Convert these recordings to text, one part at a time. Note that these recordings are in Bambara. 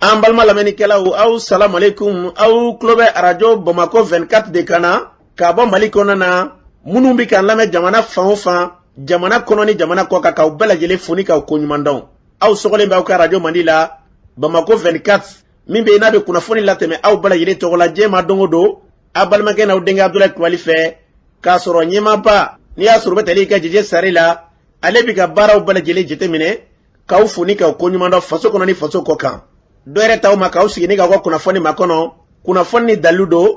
An balima lamɛnnikɛlaw, aw salamu aleykum. Aw tulo bɛ arajo Bamakɔ 24 de kan na ka bɔ Mali kɔnɔna na. Minnu bɛ k'an lamɛn jamana fan o fan, jamana kɔnɔ ni jamana kɔ kan, k'aw bɛɛ lajɛlen fo ni k'aw koɲuman dɔn. Aw sɔgɔlen bɛ aw ka arajo mandi la, Bamakɔ 24, min bɛ yen n'a bɛ kunnafoni latɛmɛ aw bɛɛ lajɛlen tɔgɔ la diɲɛ ma don o don, aw balimakɛ n'aw denkɛ Abudulayi Kulubali fɛ, k'a sɔrɔ ɲɛmaaba n'i y'a sɔrɔ u bɛ tali kɛ Jeje Sare la, ale bɛ ka baaraw bɛɛ lajɛlen jateminɛ, k'aw fo ni k'aw koɲuman dɔn faso kɔnɔ ni faso kɔ kan. Dɔ yɛrɛ t'aw ma k'aw sigi ni k'aw ka kunnafoni makɔnɔ, kunnafoni ni dalilu don,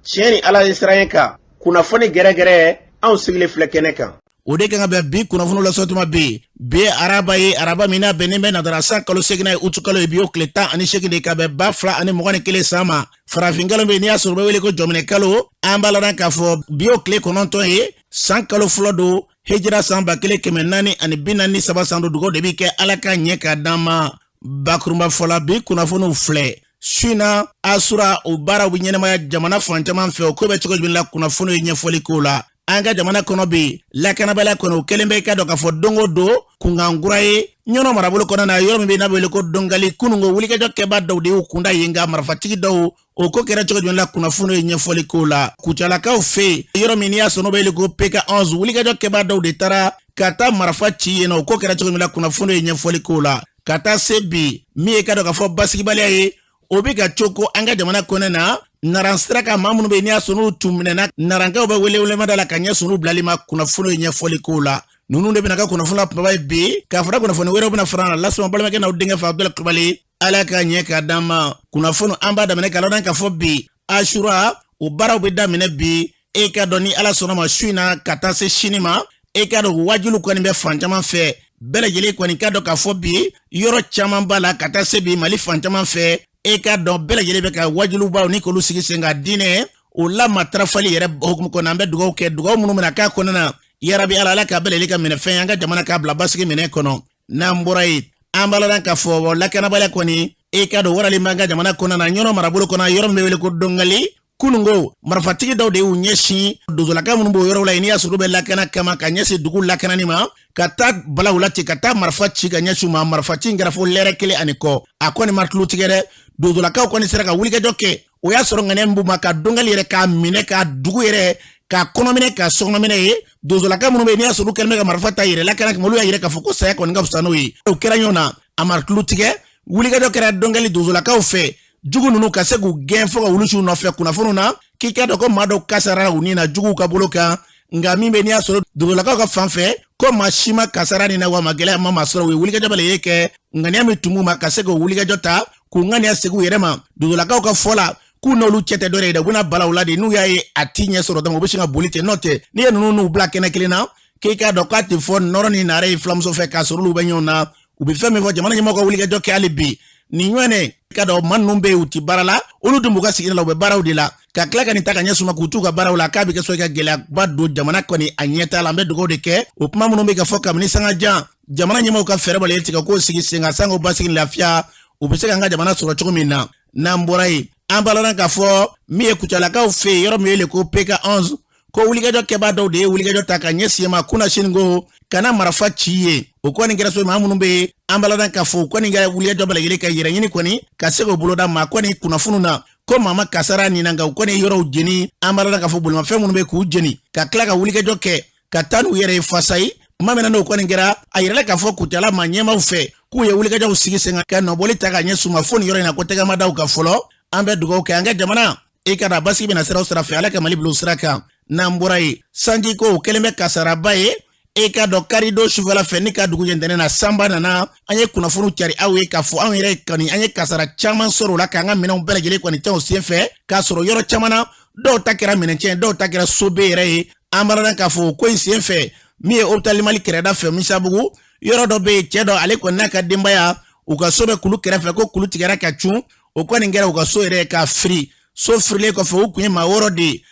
tiɲɛ ni Ala ye siran kan, kunnafoni gɛrɛgɛrɛ, anw sigilen filɛ kɛnɛ kan. O de kan ka bɛn bi kunnafoniw lasɔrɔ tuma bi. Bi ye araba ye, araba min n'a bɛnnen bɛ natara san kalo seginna ye, utu kalo ye. Bi y'o tile 18 de ka bɛn 2021 san ma. Farafin kalo bɛ yen n'i y'a sɔrɔ u bɛ wele ko jɔminɛ kalo. An b'a ladɔn k'a fɔ bi y'o tile 9 ye, san kalo fɔlɔ don, hijira san 1443 san don. Dugawu de bɛ kɛ Ala ka ɲɛ k'a d'an ma. Bakurunba fɔla, bi kunnafoniw filɛ. Su in na, asura o baaraw bɛ ɲɛnamaya jamana fan caman fɛ. O ko bɛ cogo jumɛn la? Kunnafoniw ye ɲɛfɔli k'o la. An ka jamana kɔnɔ bi, lakanabaliya kɔnɔ, o kɛlen bɛ i ka dɔn k'a fɔ don o don kunkan kura ye Ɲɔnɔ marabolo kɔnɔ na, yɔrɔ min bɛ n'a bɛ wele ko Dongali. Kununko wulikajɔ kɛbaa dɔw de y'u kunda yen, nka marifatigi dɔw, o ko kɛra cogo jumɛn la? Kunnafoniw ye ɲɛfɔli k'o la. Kucalakaw fɛ yen, yɔrɔ min n'i y'a sɔrɔ n'o bɛ wele ko PK 11, wulikajɔ kɛbaa dɔw de taara ka taa marifa ci yen nɔ. O ko kɛra cogo min la? Kunnafoniw ye ɲɛfɔli k'o la. Ka taa se bi, min ye ka dɔn k'a fɔ basigibaliya ye, o bɛ ka coko an ka jamana kɔnɔ na, naran sira kan, maa minnu bɛ yen n'i y'a sɔrɔ n'u tun minɛna, narankaw bɛ welewelemada la ka ɲɛsin olu bilali ma. Kunnafoniw ye ɲɛfɔli k'o la. Ninnu de bɛna ka kunnafoni la kumaba ye bi, k'a fara kunnafoni wɛrɛw bɛna fara lasuma balimakɛ n'aw denkɛ fɛ, Abudulayi Kulubali. Ala ka ɲɛ k'a d'an ma. Kunnafoni, an b'a daminɛ k'a ladɔn k'a fɔ bi asura o baaraw bɛ daminɛ bi. E ka dɔn ni Ala sɔnna ma, su in na ka taa se sini ma, e ka dɔn wajuliw kɔni bɛ fan caman fɛ. Bɛɛ lajɛlen kɔni ka dɔn k'a fɔ bi yɔrɔ caman b'a la, ka taa se bi Mali fan caman fɛ, e ka dɔn bɛɛ lajɛlen bɛ ka wajulibaw ni k'olu sigi sen kan diinɛ o la matarafali yɛrɛ hukumu kɔnɔ. An bɛ dugawu kɛ, dugawu minnu bɛna k'a kɔnɔna na, yarabi Ala, Ala k'a bɛɛ lajɛlen ka minɛ fɛn ye, an ka jamana k'a bila basigi minɛ kɔnɔ. N'an bɔra yen, an b'a ladɔn k'a fɔ lakanabaliya kɔni, e ka dɔn waralen b'an ka jamana kɔnɔna na, Ɲɔnɔ marabolo kɔnɔ, yɔrɔ min bɛ wele ko Dongali. Kununko marifatigi dɔw de y'u ɲɛsin dozolaka minnu b'o yɔrɔ la yen n'i y'a sɔrɔ bɛ lakana kama, ka ɲɛsin dugu lakanani ma, ka taa balaw la ten, ka taa marifa ci ka ɲɛsin u ma. Marifa ci in kɛra fo lɛrɛ kelen ani kɔ, a kɔni ma tulu tigɛ dɛ. Dozolakaw kɔni sera ka wulikajɔ kɛ. O y'a sɔrɔ ŋaniya min b'u ma ka Dongali yɛrɛ k'a minɛ, k'a dugu yɛrɛ k'a kɔnɔminɛ, k'a sokɔnɔminɛ ye. Dozolaka minnu bɛ yen n'i y'a sɔrɔ olu kɛlen bɛ ka marifa ta yɛrɛ lakana kama, olu y'a yira k'a fɔ ko saya kɔni ka fisa n'o ye. O kɛra ɲɔgɔn na, a ma tulu tigɛ. Wulikajɔ kɛra Dongali dozolakaw fɛ, jugu ninnu ka se k'u gɛn fo ka wulusiw nɔfɛ. Kunnafoniw na k'i k'a dɔn ko maa dɔw kasara u ni na juguw ka bolo kan, nka min bɛ n'i y'a sɔrɔ dozolakaw ka fan fɛ, ko maa si ma kasara nin na, wa ma gɛlɛya ma maa sɔrɔ. U ye wulikajɔ bɛɛ lajɛlen kɛ, ŋaniya min tun b'u ma ka se k'o wulikajɔ ta k'u ŋaniya segin u yɛrɛ ma. Dozolakaw ka fɔ la k'u n'olu cɛ tɛ dɔwɛrɛ ye dɛ, u bɛna bala u la de. N'u y'a ye a ti ɲɛ sɔrɔ dɔrɔn, u bɛ sin ka boli ten. N'o tɛ, n'i ye ninnu n'u bila kɛnɛ kelen na, k'i k'a dɔn k'a tɛ fɔ nɔrɔ ni naare ye filamuso fɛ k'a sɔrɔ olu bɛ ɲɔgɔn na. U bɛ fɛn min fɔ, jamana ɲɛmɔgɔ ka wulikajɔ kɛ hali bi nin ɲɔgɔn ka dɔn maa ninnu bɛ yen, u ti baara la, olu dun b'u ka sigida la, u bɛ baaraw de la, ka tila ka nin ta ka ɲɛsin u ma k'u t'u ka baaraw la, k'a bɛ kɛ so ka gɛlɛyaba don jamana kɔni a ɲɛtaa la. An bɛ dugawu de kɛ. O kuma minnu bɛ ka fɔ kabini sanga jan, jamana ɲɛmɔgɔw ka fɛɛrɛ bali tigɛ k'o sigi sen kan, sanko basigi ni lafiya u bɛ se k'an ka jamana sɔrɔ cogo min na. N'an bɔra yen, an b'a ladɔn k'a fɔ min ye kucalakaw fɛ yen, yɔrɔ min wele ko PK 11, ko wulikajɔ kɛbaa dɔw de ye wulikajɔ ta ka ɲɛsin ma kunasini ko ka na marifa ci ye. O kɔni kɛra so maa minnu bɛ yen, an b'a ladɔn k'a fɔ u kɔni ka wulikajɔ bɛɛ lajɛlen ka yɛrɛ ɲini kɔni ka se k'o boloda. Maa kɔni kunnafoniw na ko maa ma kasara nin na, nka u kɔni ye yɔrɔw jeni. An b'a ladɔn k'a fɔ bolimafɛn minnu bɛ k'u jeni, ka tila ka wulikajɔ kɛ ka taa n'u yɛrɛ ye fasa ye. Tuma min na n'o kɔni kɛra, a yirala k'a fɔ Kucala maa ɲɛmaaw fɛ k'u ye wulikajɔw sigi sen kan ka nɔbɔli ta ka ɲɛsin u ma fo nin yɔrɔ in na, ko tɛgɛ ma da u kan fɔlɔ. An bɛ dugawu kɛ an ka jamana e ka na basigi bɛna sira o sira fɛ, Ala ka Mali bila o sira kan. N'an bɔra yen, sanji ko kɛlen bɛ kasaraba ye. E ka dɔn karidon sufɛla fɛ ni ka dugu jɛ ntɛnɛn na, sanba nana. An ye kunnafoniw cari aw ye k'a fɔ anw yɛrɛ kɔni an ye kasara caman sɔrɔ o la, k'an ka minɛnw bɛɛ lajɛlen kɔni tiɲɛ o sen fɛ, k'a sɔrɔ yɔrɔ caman na dɔw ta kɛra minɛn tiɲɛ, dɔw ta kɛra sobe yɛrɛ ye. An b'a k'a fɔ ko in sen fɛ, min ye hôpital Mali kɛrɛda fɛ Misabugu, yɔrɔ dɔ bɛ yen, cɛ dɔ ale kɔni n'a ka denbaya, u ka so bɛ kulu kɛrɛfɛ, ko kulu tigɛra ka cun. O kɔni kɛra u ka so yɛrɛ ka firi. So firilen kɔfɛ, u tun ye maa 6 de ye,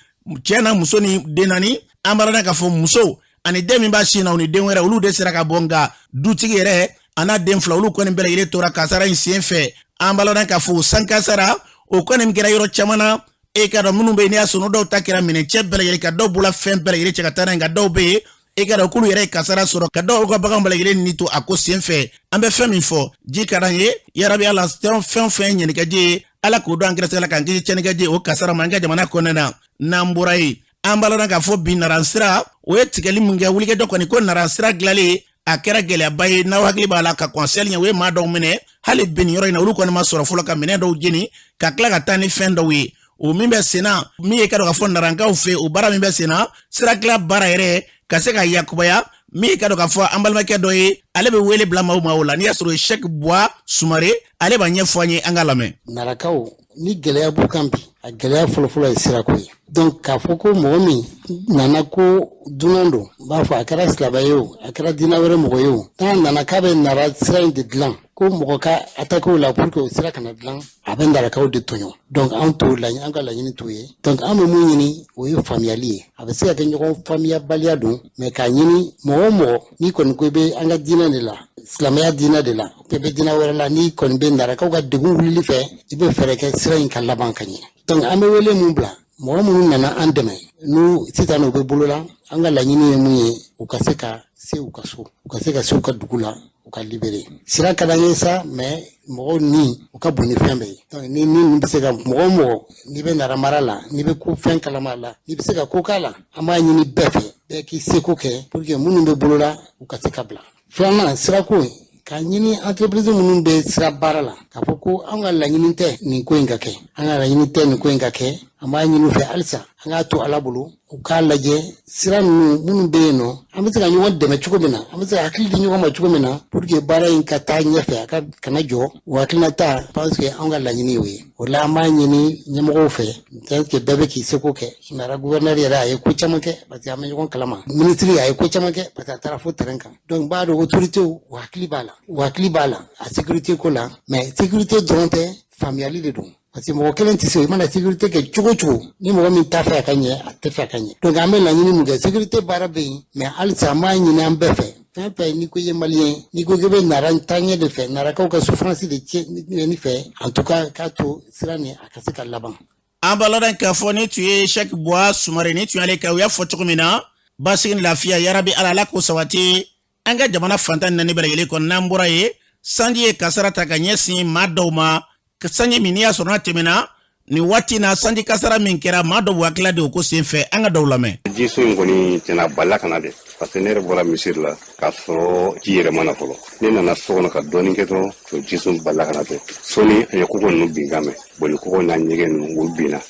cɛ n'a muso ni den naani. An b'a k'a fɔ muso ani den min b'a sin na, u ni den wɛrɛ, olu de sera ka bɔ, nka dutigi yɛrɛ a n'a den fila, olu kɔni bɛɛ lajɛlen tora kasara in sen fɛ. An b'a k'a fɔ sankasara o kɔni kɛra yɔrɔ caman na. E ka dɔn minnu bɛ yen n'i y'a sɔrɔ dɔw ta kɛra minɛn cɛ bɛɛ lajɛlen, ka dɔw bolola fɛn bɛɛ lajɛlen cɛ ka taa n'a ye, nka dɔw bɛ yen, E ka dɔn k'olu yɛrɛ ye kasara sɔrɔ ka dɔw ka bagan bɛɛ lajɛlen ni to a ko sen fɛ. An bɛ fɛn min fɔ, ji ka d'an ye, yarabi Ala, fɛn o fɛn ɲɛnikɛji ye, Ala k'o don an gɛrɛsɛgɛ la k'an kisi tiɲɛnikɛji o kasara ma an ka jamana kɔnɔna na. N'an bɔra yen, an b'a lɔn k'a fɔ bi naransira o ye tigɛli min kɛ wulikajɔ kɔni ko naransira dilanlen a kɛra gɛlɛyaba ye. N'aw hakili b'a la ka kɔn seli ɲɛ, u ye maa dɔw minɛ hali bi nin yɔrɔ in na, olu kɔni ma sɔrɔ fɔlɔ ka minɛn dɔw jeni ka tila ka taa ni fɛn dɔw ye. O min bɛ senna, min ye ka dɔn k'a fɔ narankaw fɛ, o baara min bɛ senna, sira tila baara yɛrɛ ka se ka yakubaya, min ye ka dɔn k'a fɔ an balimakɛ dɔ ye, ale bɛ wele bila maaw ma o la. N'i y'a sɔrɔ Sɛki Buwa Sumare, ale b'a ɲɛfɔ an ye, an ka lamɛn. Narakaw ni gɛlɛya b'u kan bi, a gɛlɛya fɔlɔfɔlɔ ye sirako ye. Donc k'a fɔ ko mɔgɔ min nana ko dunan don, n b'a fɔ a kɛra silamɛ ye o, a kɛra diinɛ wɛrɛ mɔgɔ ye o, n'a nana k'a bɛ nara sira in de dilan, ko mɔgɔ ka attaquer o la pour que o sira kana dilan, a bɛ narakaw de tɔɲɔ. Donc anw t'o laɲini, an ka laɲini t'o ye. Donc an bɛ mun ɲini, o ye faamuyali ye. A bɛ se ka kɛ ɲɔgɔn faamuyabaliya don, mais k'a ɲini mɔgɔ o mɔgɔ n'i kɔni ko i bɛ an ka diinɛ de la, silamɛya diinɛ de la, i bɛ diinɛ wɛrɛ la, n'i kɔni bɛ narakaw ka degun wulili fɛ, i bɛ fɛɛrɛ kɛ sira in ka laban ka ɲɛ. Donc an bɛ wele mun bila mɔgɔ minnu nana an dɛmɛ n'u sisan u bɛ bolo la, an ka laɲini ye mun ye, u ka se ka se u ka so, u ka se ka se u ka dugu la, u ka libéré. Sira ka d'an ye sa, mais mɔgɔw ni u ka bon ni fɛn bɛɛ ye. Donc ni min bɛ se ka mɔgɔ o mɔgɔ, n'i bɛ nara mara la, n'i bɛ ko fɛn kalama la, n'i bɛ se ka ko k'a la, an b'a ɲini bɛɛ fɛ, bɛɛ k'i seko kɛ pour que minnu bɛ bolo la, u ka se ka bila. Filanan, sirako, k'a ɲini entreprise minnu bɛ sira baara la, k'a fɔ ko an ka laɲini tɛ nin ko in ka kɛ, an ka laɲini tɛ nin ko in ka kɛ. An b'a ɲini u fɛ halisa, an k'a to Ala bolo, u k'a lajɛ sira ninnu minnu bɛ yen nɔ, an bɛ se ka ɲɔgɔn dɛmɛ cogo min na, an bɛ se ka hakili di ɲɔgɔn ma cogo min na, pour que baara in ka taa ɲɛfɛ, a ka kana jɔ. O hakilinata, parce que anw ka laɲini y'o ye. O la an b'a ɲini ɲɛmɔgɔw fɛ, peut-être que bɛɛ bɛ k'i seko kɛ. Nara gouverneur yɛrɛ, a ye ko caman kɛ, parce que an bɛ ɲɔgɔn kalama. Ministre, a ye ko caman kɛ, parce que a taara fo terrain kan. Donc n b'a dɔn autorités, u hakili b'a la, u hakili b'a la a sécurité ko la. Mais sécurité dɔrɔn tɛ, faamuyali de don, parce que mɔgɔ kelen tɛ se. I mana sécurité kɛ cogo o cogo, ni mɔgɔ min t'a fɛ a ka ɲɛ, a tɛ fɛ a ka ɲɛ. Donc an bɛ laɲini mun kɛ, sécurité baara bɛ yen, mais halisa an b'a ɲini an bɛɛ fɛ, fɛn fɛn n'i ko i ye maliyɛn, n'i ko k'i bɛ nara taaɲɛ de fɛ, narakaw ka souffrance de tiɲɛ fɛ, en tout cas k'a to sira nin a ka se ka laban. An b'a lɔn k'a fɔ ni tun ye Sɛki Buwa Sumare, ni tun y'ale ka u y'a fɔ cogo min na, basigi ni lafiya, yarabi Ala, Ala k'o sabati an ka jamana fantan naani bɛɛ lajɛlen kɔnɔ. N'an bɔra yen, sanji ye kasara ta ka ɲɛsin maa dɔw ma. Sanji min n'i y'a sɔrɔ n'a tɛmɛna nin waati na, sanji kasara min kɛra maa dɔw hakilila de o ko sen fɛ, an ka dɔw lamɛn. Jiso in kɔni tiɲɛna, a balila ka na dɛ, parce que ne yɛrɛ bɔra misiri la k'a sɔrɔ ji yɛrɛ ma na fɔlɔ. Ne nana so kɔnɔ ka dɔɔnin kɛ dɔrɔn, o jiso balila ka na ten. Sɔɔni an ye koko ninnu binkan mɛn. Bon, ni koko n'a ɲɛgɛn ninnu, olu binna.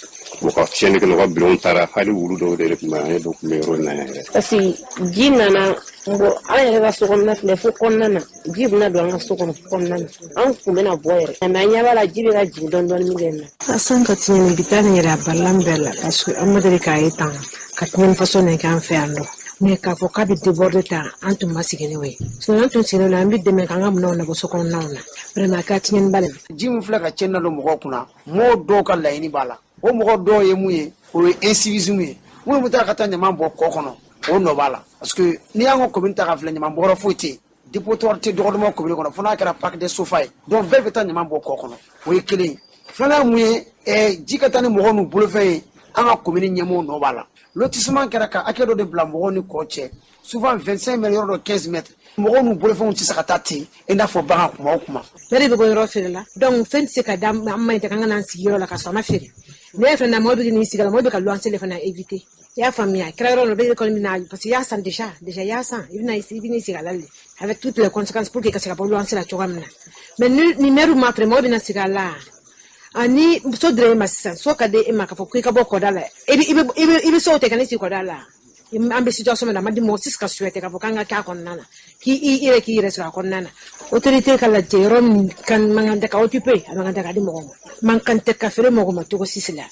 Bon, ka tiɲɛni kɛ, u ka bulonw taara, hali wulu dɔw de tun bɛ, an ye dɔw tun bɛ yɔrɔ in na yan yɛrɛ. Parce que ji nana bɔn an yɛrɛ ka so kɔnɔna filɛ, fo kɔnɔna na ji bɛna don an ka so kɔnɔ kɔnɔna na, an kun bɛna bɔ yɛrɛ, mais an ɲɛ b'a la ji bɛ ka jigin dɔɔni dɔɔni min kɛ na. A san ka tiɲɛni bi taa nin yɛrɛ, a balila bɛɛ la, parce que an ma deli k'a ye tan ka tiɲɛni façon nin kɛ an fɛ yan nɔ. Mais k'a fɔ k'a bɛ déborder tan, an tun ma sigi n'o ye. Sinon an tun sigilen don, an bɛ dɛmɛ k'an ka minɛnw labɔ so kɔnɔnaw na. Vraiment, a kɛra tiɲɛniba de. Ji min filɛ ka tiɲɛni na don mɔgɔw kunna, mɔgɔw dɔw ka laɲini b'a la. O mɔgɔ dɔw ye mun ye? O ye incivisme ye. Minnu bɛ taa ka taa ɲaman bɔ kɔ kɔnɔ, o nɔ b'a la, parce que n'i y'an ka commune ta ka filɛ, ɲaman bɔyɔrɔ foyi tɛ yen, dépotoir tɛ dɔgɔdɔma commune kɔnɔ, fo n'a kɛra parc des sofa ye. Donc bɛɛ bɛ taa ɲaman bɔ kɔ kɔnɔ, o ye kelen ye. Filanan ye mun ye? Ji ka taa ni mɔgɔw n'u bolofɛn ye, an ka commune ɲɛmɔgɔw nɔ b'a la. Lotissement kɛra ka hakɛ dɔ de bila mɔgɔw ni kɔ cɛ, souvent 25 mètres, yɔrɔ dɔ 15 mètres. Mɔgɔw n'u bolofɛnw tɛ se ka taa ten i n'a fɔ bagan kuma o kuma. Bɛɛ de bɛ bɔ yɔrɔ feere la, donc fɛn tɛ se ka da an ma ɲi tɛ k'an ka n'an sigi yɔrɔ la ka sɔrɔ a ma feere. Ne yɛrɛ fana, mɔgɔ bɛ n'i sigi la, mɔgɔ bɛ ka luwanse de fana éviter. I y'a faamuya, a kɛra yɔrɔ la, bɛɛ kɔni bɛna, parce que i y'a san déjà, déjà i y'a san, i bɛna i bɛn'i sigi a la de avec toutes les conséquences pour que ka se ka bɔ luwanse la cogoya min na. Mais ni maire ma feere, mɔgɔ bɛna sigi a la. Ani so dira e ma sisan, so ka di e ma k'a fɔ k'i ka bɔ kɔda la, i bɛ so tɛ ka ne sigi kɔda la. An bɛ situation min na, a ma di mɔgɔ si ka souhaiter k'a fɔ k'an ka kɛ a kɔnɔna na, k'i i yɛrɛ k'i yɛrɛ sɔrɔ a kɔnɔna na. Autorité ka lajɛ yɔrɔ min kan man kan tɛ ka occuper, a man kan tɛ ka di mɔgɔ ma, man kan tɛ ka feere mɔgɔ ma cogo si la.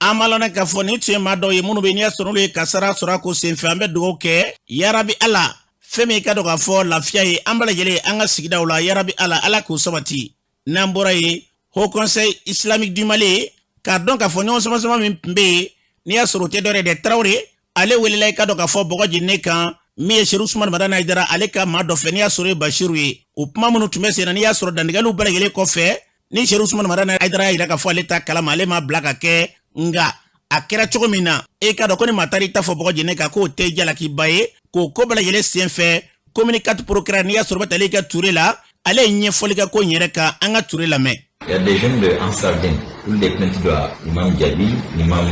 An b'a lɔn k'a fɔ nin tun ye maa dɔw ye minnu bɛ n'i y'a sɔrɔ olu ye kasara sɔrɔ a ko senfɛ. An bɛ dugawu kɛ, yarabi Ala, fɛn min ka dɔn k'a fɔ lafiya ye an bɛɛ lajɛlen an ka sigidaw la, yarabi Ala, Ala k'o sabati. N'an bɔra yen, Haut Conseil islamique du Mali k'a dɔn k'a fɔ ɲɔgɔn sama-sama min tun bɛ yen, n'i y'a sɔrɔ o tɛ dɔwɛrɛ dɛ, Tarawele ale welela i ka dɔn k'a fɔ bɔgɔ jeninen kan, min ye Serifu Usumani Madani Hayidara ale ka maa dɔ fɛ, n'i y'a sɔrɔ ye Basiru ye. O kuma minnu tun bɛ sen na, n'i y'a sɔrɔ dantigɛliw bɛɛ lajɛlen kɔfɛ, ni Serifu Usumani Madani Hayidara y'a jira k'a fɔ ale ta kalama, ale ma bila ka kɛ, nka a kɛra cogo min na, e ka dɔn ko ni maa taara i ta fɔ bɔgɔ jeninen kan, k'o tɛ jalakiba ye. K'o ko bɛɛ lajɛlen senfɛ, commune 4 procureur, n'i y'a sɔrɔ bɛ tali kɛ Ture la, ale ye ɲɛfɔli kɛ ko in yɛrɛ kan. An ka Ture lamɛn. Il y a des jeunes de Ansar Dine, olu de plainte don Imam Diaby, Imam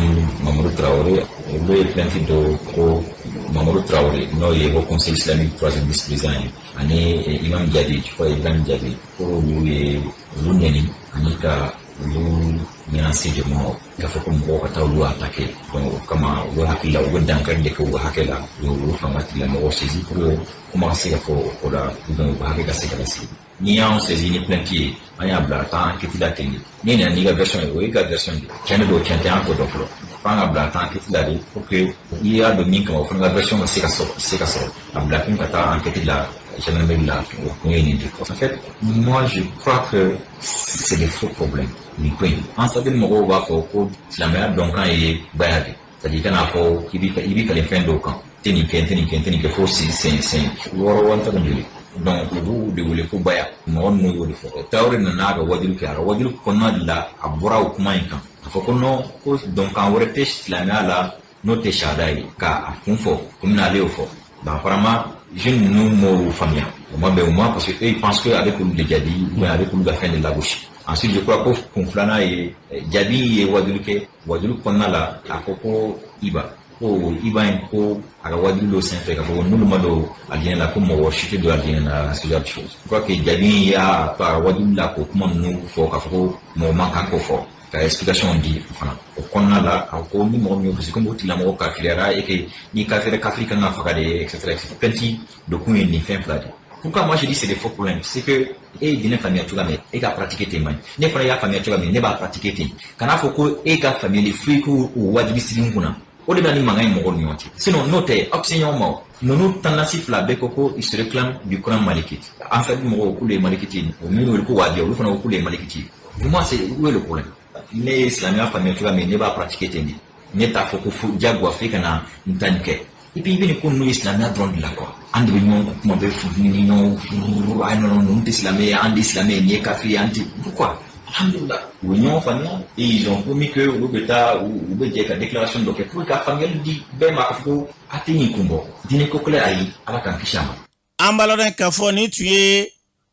Mamadou Traoré, olu ye plainte don ko Mamadou Traoré, n'o ye Haut Conseil islamique troisième vice-président ye, ani Imam Diaby, je crois Ibrahim Diaby, ko olu ye olu nɛni ani ka olu menacer de mort, k'a fɔ ko mɔgɔw ka taa olu attaquer. Donc o kama, olu hakili la, u bɛ dankari de kɛ u ka hakɛ la. Donc olu fanga tigilamɔgɔw saisi pour que kuma ka se ka fɔ o ko la, ou bien u ka hakɛ ka se ka lasigi. N'i y'anw saisi ni plainte ye, an y'a bila ka taa enquête la ten de. N'i nana n'i ka version ye, o y'i ka version de, tiɲɛ de don, tiɲɛ tɛ, an t'o dɔn fɔlɔ. F'an ka bila ka taa enquête la de pour que i y'a dɔn min kama, o fana ka version ka se ka sɔrɔ, se ka sɔrɔ a bila kun ka taa enquête la gendarmerie la. O kun ye nin de. En fait, moi, je crois que c'est des faux problèmes, nin ko in. Ansar Dine mɔgɔw b'a fɔ ko silamɛya dɔnkan ye baya de, c'est à dire i kan'a fɔ k'i b'i i b'i kali fɛn dɔw kan, tɛ nin kɛ, n tɛ nin kɛ, n tɛ nin kɛ, fo sen sen sen wɔɔrɔ wa n t'a dɔn joli. Donc u b'u de wele ko baya. Mɔgɔ ninnu y'o de fɔ. Tarawele nana a ka wajulu kɛ. A ka wajulu kɔnɔna de la, a bɔra o kuma in kan, a fɔ ko non, ko dɔnkan wɛrɛ tɛ silamɛya la n'o tɛ sahada ye, k'a kun fɔ komi n'ale y'o fɔ. Donc apparemment, jeunes ninnu m'o faamuya, o ma bɛn u ma, parce que eux, ils pensent que a bɛ k'olu de jaabi ou bien a bɛ k'olu ka fɛn de lagosi. Ensuite, je crois ko kun filanan ye, jaabi ye wajulu kɛ. Wajulu kɔnɔna la, a ko ko Iba, ko Iba in, ko a ka wajulu dɔ senfɛ, k'a fɔ ko n'olu ma don alijinɛ la, ko mɔgɔ si tɛ don alijinɛ la, ce genre de choses. Je crois que jaabi y'a to a ka wajulu la k'o kuma ninnu fɔ, k'a fɔ ko mɔgɔ man kan k'o fɔ, ka explication di o fana. O kɔnɔna la, a ko ni mɔgɔ min y'o fɔ, comme o tigilamɔgɔ kafiriyara et que ni kafira, kafiri kan ka faga de, etc etc. Plainte dɔ kun ye nin fɛn fila de. Pourquoi moi je dis c'est des faux problèmes? C'est que e ye diinɛ faamuya cogoya min, e ka pratiquer ten man ɲi. Ne fana y'a faamuya cogoya min, ne b'a pratiquer ten. Kan'a fɔ ko e ka faamuyali foyi k'o wajibi sigi n kunna. O de bɛ na ni mankan ye mɔgɔw ni ɲɔgɔn cɛ. Sinon n'o tɛ, aw tɛ se ɲɔgɔn ma. O ninnu tendance fila bɛɛ ko ko ils se réclament du Coran malikite. Ansar mɔgɔw k'olu ye malikite ye, o minnu wele ko wahabiya, olu fana ko k'olu ye malikite ye. Pour moi, c'est où est le problème? Ne ye silamɛya faamuya cogoya min, ne b'a pratiquer ten de. Ne t'a fɔ ko fo diyagoya f'e ka na n ta nin kɛ. Et puis i bɛ nin ko ninnu ye silamɛya dɔrɔn de la quoi. An de bɛ ɲɔgɔn kuma bɛɛ funteni ni ɲɔgɔn, ayi non, ninnu tɛ silamɛ ye, an de silamɛ ye, nin ye kafiri ye, an tɛ. Pourquoi? Alhamdulillah, u ye ɲɔgɔn faamuya et ils ont promis que olu bɛ taa, u bɛ jɛ ka déclaration dɔ kɛ pour que ka faamuyali di bɛɛ ma, k'a fɔ ko a tɛ nin kun bɔ diinɛ ko kɛlɛ. Ayi, Ala k'an kisi a ma. An b'a lɔn k'a fɔ nin tun ye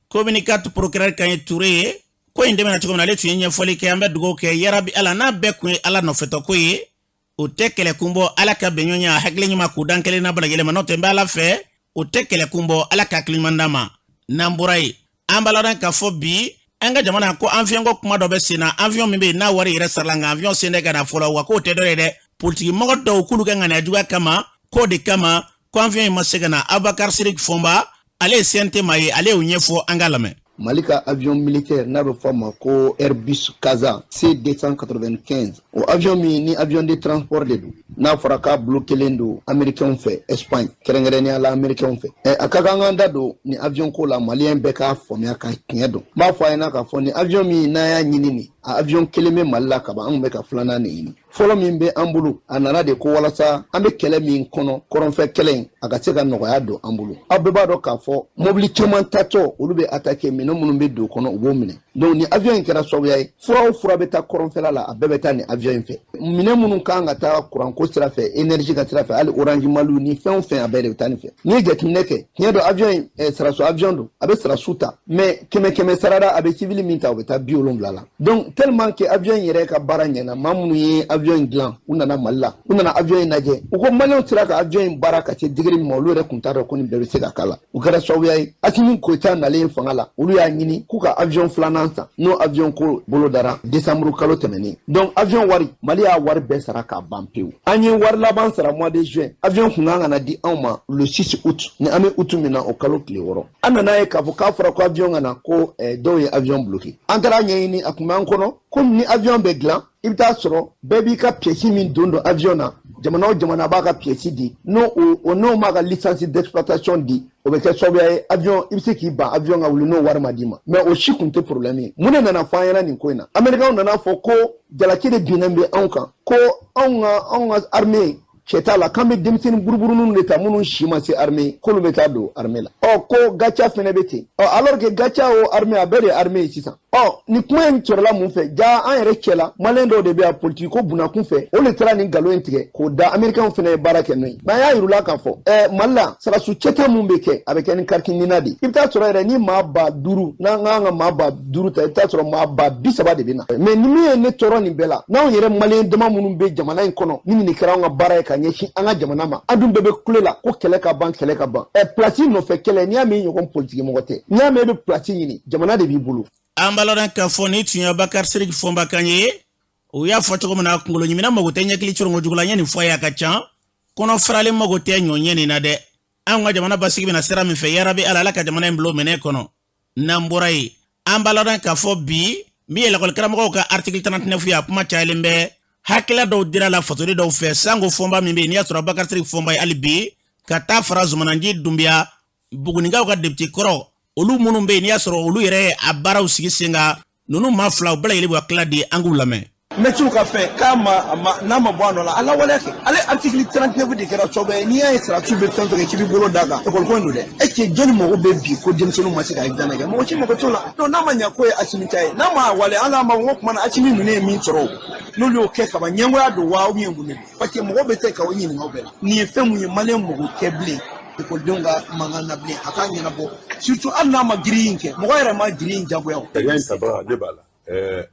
commune 4 procureur kan ye, Ture ye. Ko in dɛmɛna cogo min na, ale tun ye ɲɛfɔli kɛ. An bɛ dugawu kɛ, yarabi Ala n'a bɛɛ kun ye Ala nɔfɛtɔ ko ye, o tɛ kɛlɛ kun bɔ. Ala ka bɛn ɲɔgɔn hakili ɲuman k'u dan kelen na bala ma. N'o tɛ, n bɛ Ala fɛ, o tɛ kɛlɛ kun bɔ. Ala ka hakili ɲuman d'a ma. N'an bɔra yen, an b'a lɔn k'a fɔ bi, an ka jamana ko avion ko kuma dɔ bɛ sen na. Avion min bɛ yen n'a wari yɛrɛ sarala, nka avion sen tɛ ka na fɔlɔ wa. K'o tɛ dɔ ye dɛ, politiki mɔgɔ dɔw k'olu ka ŋaniya juguya kama, k'o de kama ko avion in ma se ka na. Abubakar Sirik Fɔnba, ale ye CNT maa ye, ale y'o ɲɛfɔ, an k'a lamɛn. Mali ka avion militaire n'a bɛ fɔ a ma ko Airbus Casa C295, o avion min ni avion de transport de don, n'a fɔra k'a bloquélen don américain fɛ Espagne, kɛrɛnkɛrɛnnenya la américain fɛ. A ka kan k'an da don ni avion ko la, maliyɛn bɛɛ k'a faamuya ka tiɲɛ dɔn. N b'a fɔ a ɲɛna k'a fɔ ni avion min n'an y'a ɲini, nin a avion kelen bɛ Mali la kaban, an kun bɛ ka filanan de ɲini. Fɔlɔ min bɛ an bolo, a nana de ko walasa an bɛ kɛlɛ min kɔnɔ, kɔrɔnfɛ kɛlɛ in, a ka se ka nɔgɔya don an bolo. Aw bɛɛ b'a dɔn k'a fɔ mobili caman tatɔ, olu bɛ attaquer, minɛn minnu bɛ don kɔnɔ, u b'o minɛ. Donc ni avion in kɛra sababuya ye, fura o fura bɛ taa kɔrɔnfɛla la, a bɛɛ bɛ taa ni avion in fɛ. Minɛn minnu kan ka taa kuranko sira fɛ, énergie ka sira fɛ, hali Orange Mali ni fɛn o fɛn, a bɛɛ de bɛ taa nin fɛ. N'i ye jateminɛ kɛ, tiɲɛ don, avion in saraso avion don, a bɛ sarasu ta, mais kɛmɛ kɛmɛ sarada, a bɛ civil min ta, o bɛ taa 70 la. Donc tellement que avion in yɛrɛ ka baara ɲɛna, maa minnu ye avion in dilan, u nana Mali la, u nana avion in lajɛ, u ko maliyɛnw sera ka avion in baara ka se degré min ma, olu yɛrɛ tun t'a dɔn ko nin bɛɛ bɛ se ka k'a la. O kɛra sababuya ye, Asimi Goyita nalen fanga la, olu y'a ɲini k'u ka avion filanan san. N'o avion ko bolo dara décembre kalo tɛmɛnen. Donc avion wari, Mali y'a wari bɛɛ sara k'a ban pewu. An ye wari laban sara mois de juin. Avion kun kan ka na di anw ma le 6 août, ni an bɛ août min na, o kalo tile 6. An nana ye k'a fɔ k'a fɔra ko avion ka na, ko dɔw ye avion bloqué. An taara ɲɛɲini, a kun b'an kɔnɔ komi ni avion bɛ dilan, i bɛ taa sɔrɔ bɛɛ b'i ka pièce min don don avion na, jamana o jamana b'a ka pièce di, n'o o n'o m'a ka licence d'exploitation di, o bɛ kɛ sababuya ye avion i bɛ se k'i ban avion ka wuli n'o wari ma d'i ma. Mais o si kun tɛ problème ye. Mun de nana fɔ an ɲɛna nin ko in na? Américains nana fɔ ko jalaki de binnen bɛ anw kan, ko anw ka armée Cɛ t'a la, k'an bɛ denmisɛnnin buruburuninw de ta minnu si ma se armée, k'olu bɛ taa don armée la. Ɔ ko GATIA fɛnɛ bɛ ten. Ɔ alors que GATIA o armée, a bɛɛ de ye armée ye sisan. Ɔ nin kuma in sɔrɔla mun fɛ? Ja an yɛrɛ cɛ la, maliyɛn dɔw de bɛ yan politiki ko bunakun fɛ, o de taara nin nkalon in tigɛ k'o da. Américains fɛnɛ ye baara kɛ n'o ye. Mais an y'a yir'u la k'a fɔ Mali la, sarasu cɛta mun bɛ kɛ, a bɛ kɛ ni carte NINA de ye. I bɛ taa sɔrɔ yɛrɛ ni maa 5000, n'an k'an ka maa 5000 ta, i bɛ taa sɔrɔ maa 30,000 de bɛ na. Mais ni min ye ne tɔɔrɔ nin bɛɛ la, n'anw yɛrɛ maliyɛn dama minnu bɛ jamana in kɔnɔ, ni nin kɛra anw ka baara ye ka ɲɛsin an ka jamana ma, an dun bɛɛ bɛ kule la ko kɛlɛ ka ban, kɛlɛ ka ban. Place nɔfɛ kɛlɛ, n'i y'a mɛn i ɲɔgɔn politiki mɔgɔ tɛ, n'i y'a mɛn i bɛ place ɲini, jamana de b'i bolo. An b'a lɔn k'a fɔ ni tun ye Bakari Sidiki Fɔnba kan ye. O y'a fɔ cogo min na, kunkolo ɲimina mago tɛ ɲɛkili corongo jugu la. N ye nin fɔ a ye, a ka ca kɔnɔ faralen mago tɛ ɲɔ ɲɛ nin na dɛ. Anw ka jamana basigi bɛna sira min fɛ, yarabi Ala, Ala ka jamana in bila o minɛ kɔnɔ. N'an bɔra yen, an b'a lɔn k'a fɔ bi, min ye lakɔlikaramɔgɔw ka article 39 ye, a kuma cayalen bɛ, hakilila dɔw dira la fasoden dɔw fɛ, sanko Fɔnba min bɛ yen, n'i y'a sɔrɔ Bakari Sidiki Fɔnba ye, hali bi ka taa fara Zumananji Dunbiya, Bugunikaw ka député kɔrɔ, olu minnu bɛ yen, n'i y'a sɔrɔ olu yɛrɛ ye a baaraw sigi sen kan, ninnu maa fila, u bɛɛ lajɛlen b'u hakilila di, an k'u lamɛn. Mɛtiw ka fɛn k'a ma, a ma n'a ma bɔ a nɔ la, a lawaleya kɛ. Ale article 39 de kɛra sababu ye, n'i y'a ye sarasiw bɛ fɛn fɛn kɛ k'i b'i bolo d'a kan, école ko in don dɛ. Est ce que jɔnni mago bɛ bi ko denmisɛnninw ma se ka examen kɛ? Mɔgɔ si mago t'o la. Donc n'a ma ɲɛ k'o ye Asimi ta ye, n'a ma wale, hali an b'a fɔ ko tuma na Asimi ninnu ye min sɔrɔ, o n'olu y'o kɛ kaban, ɲɛngoya don wa ou bien mun de don? Parce que mɔgɔ bɛ se k'o ɲininka o bɛɛ la. Nin ye fɛn mun ye, maliyɛn mago tɛ bilen ekɔlidenw ka mankan na bilen, a k'a ɲɛnabɔ, surtout hali n'a ma grille in kɛ, mɔgɔ yɛrɛ ma grille in jagoya o. Sariya in tabaga, ne b'a la.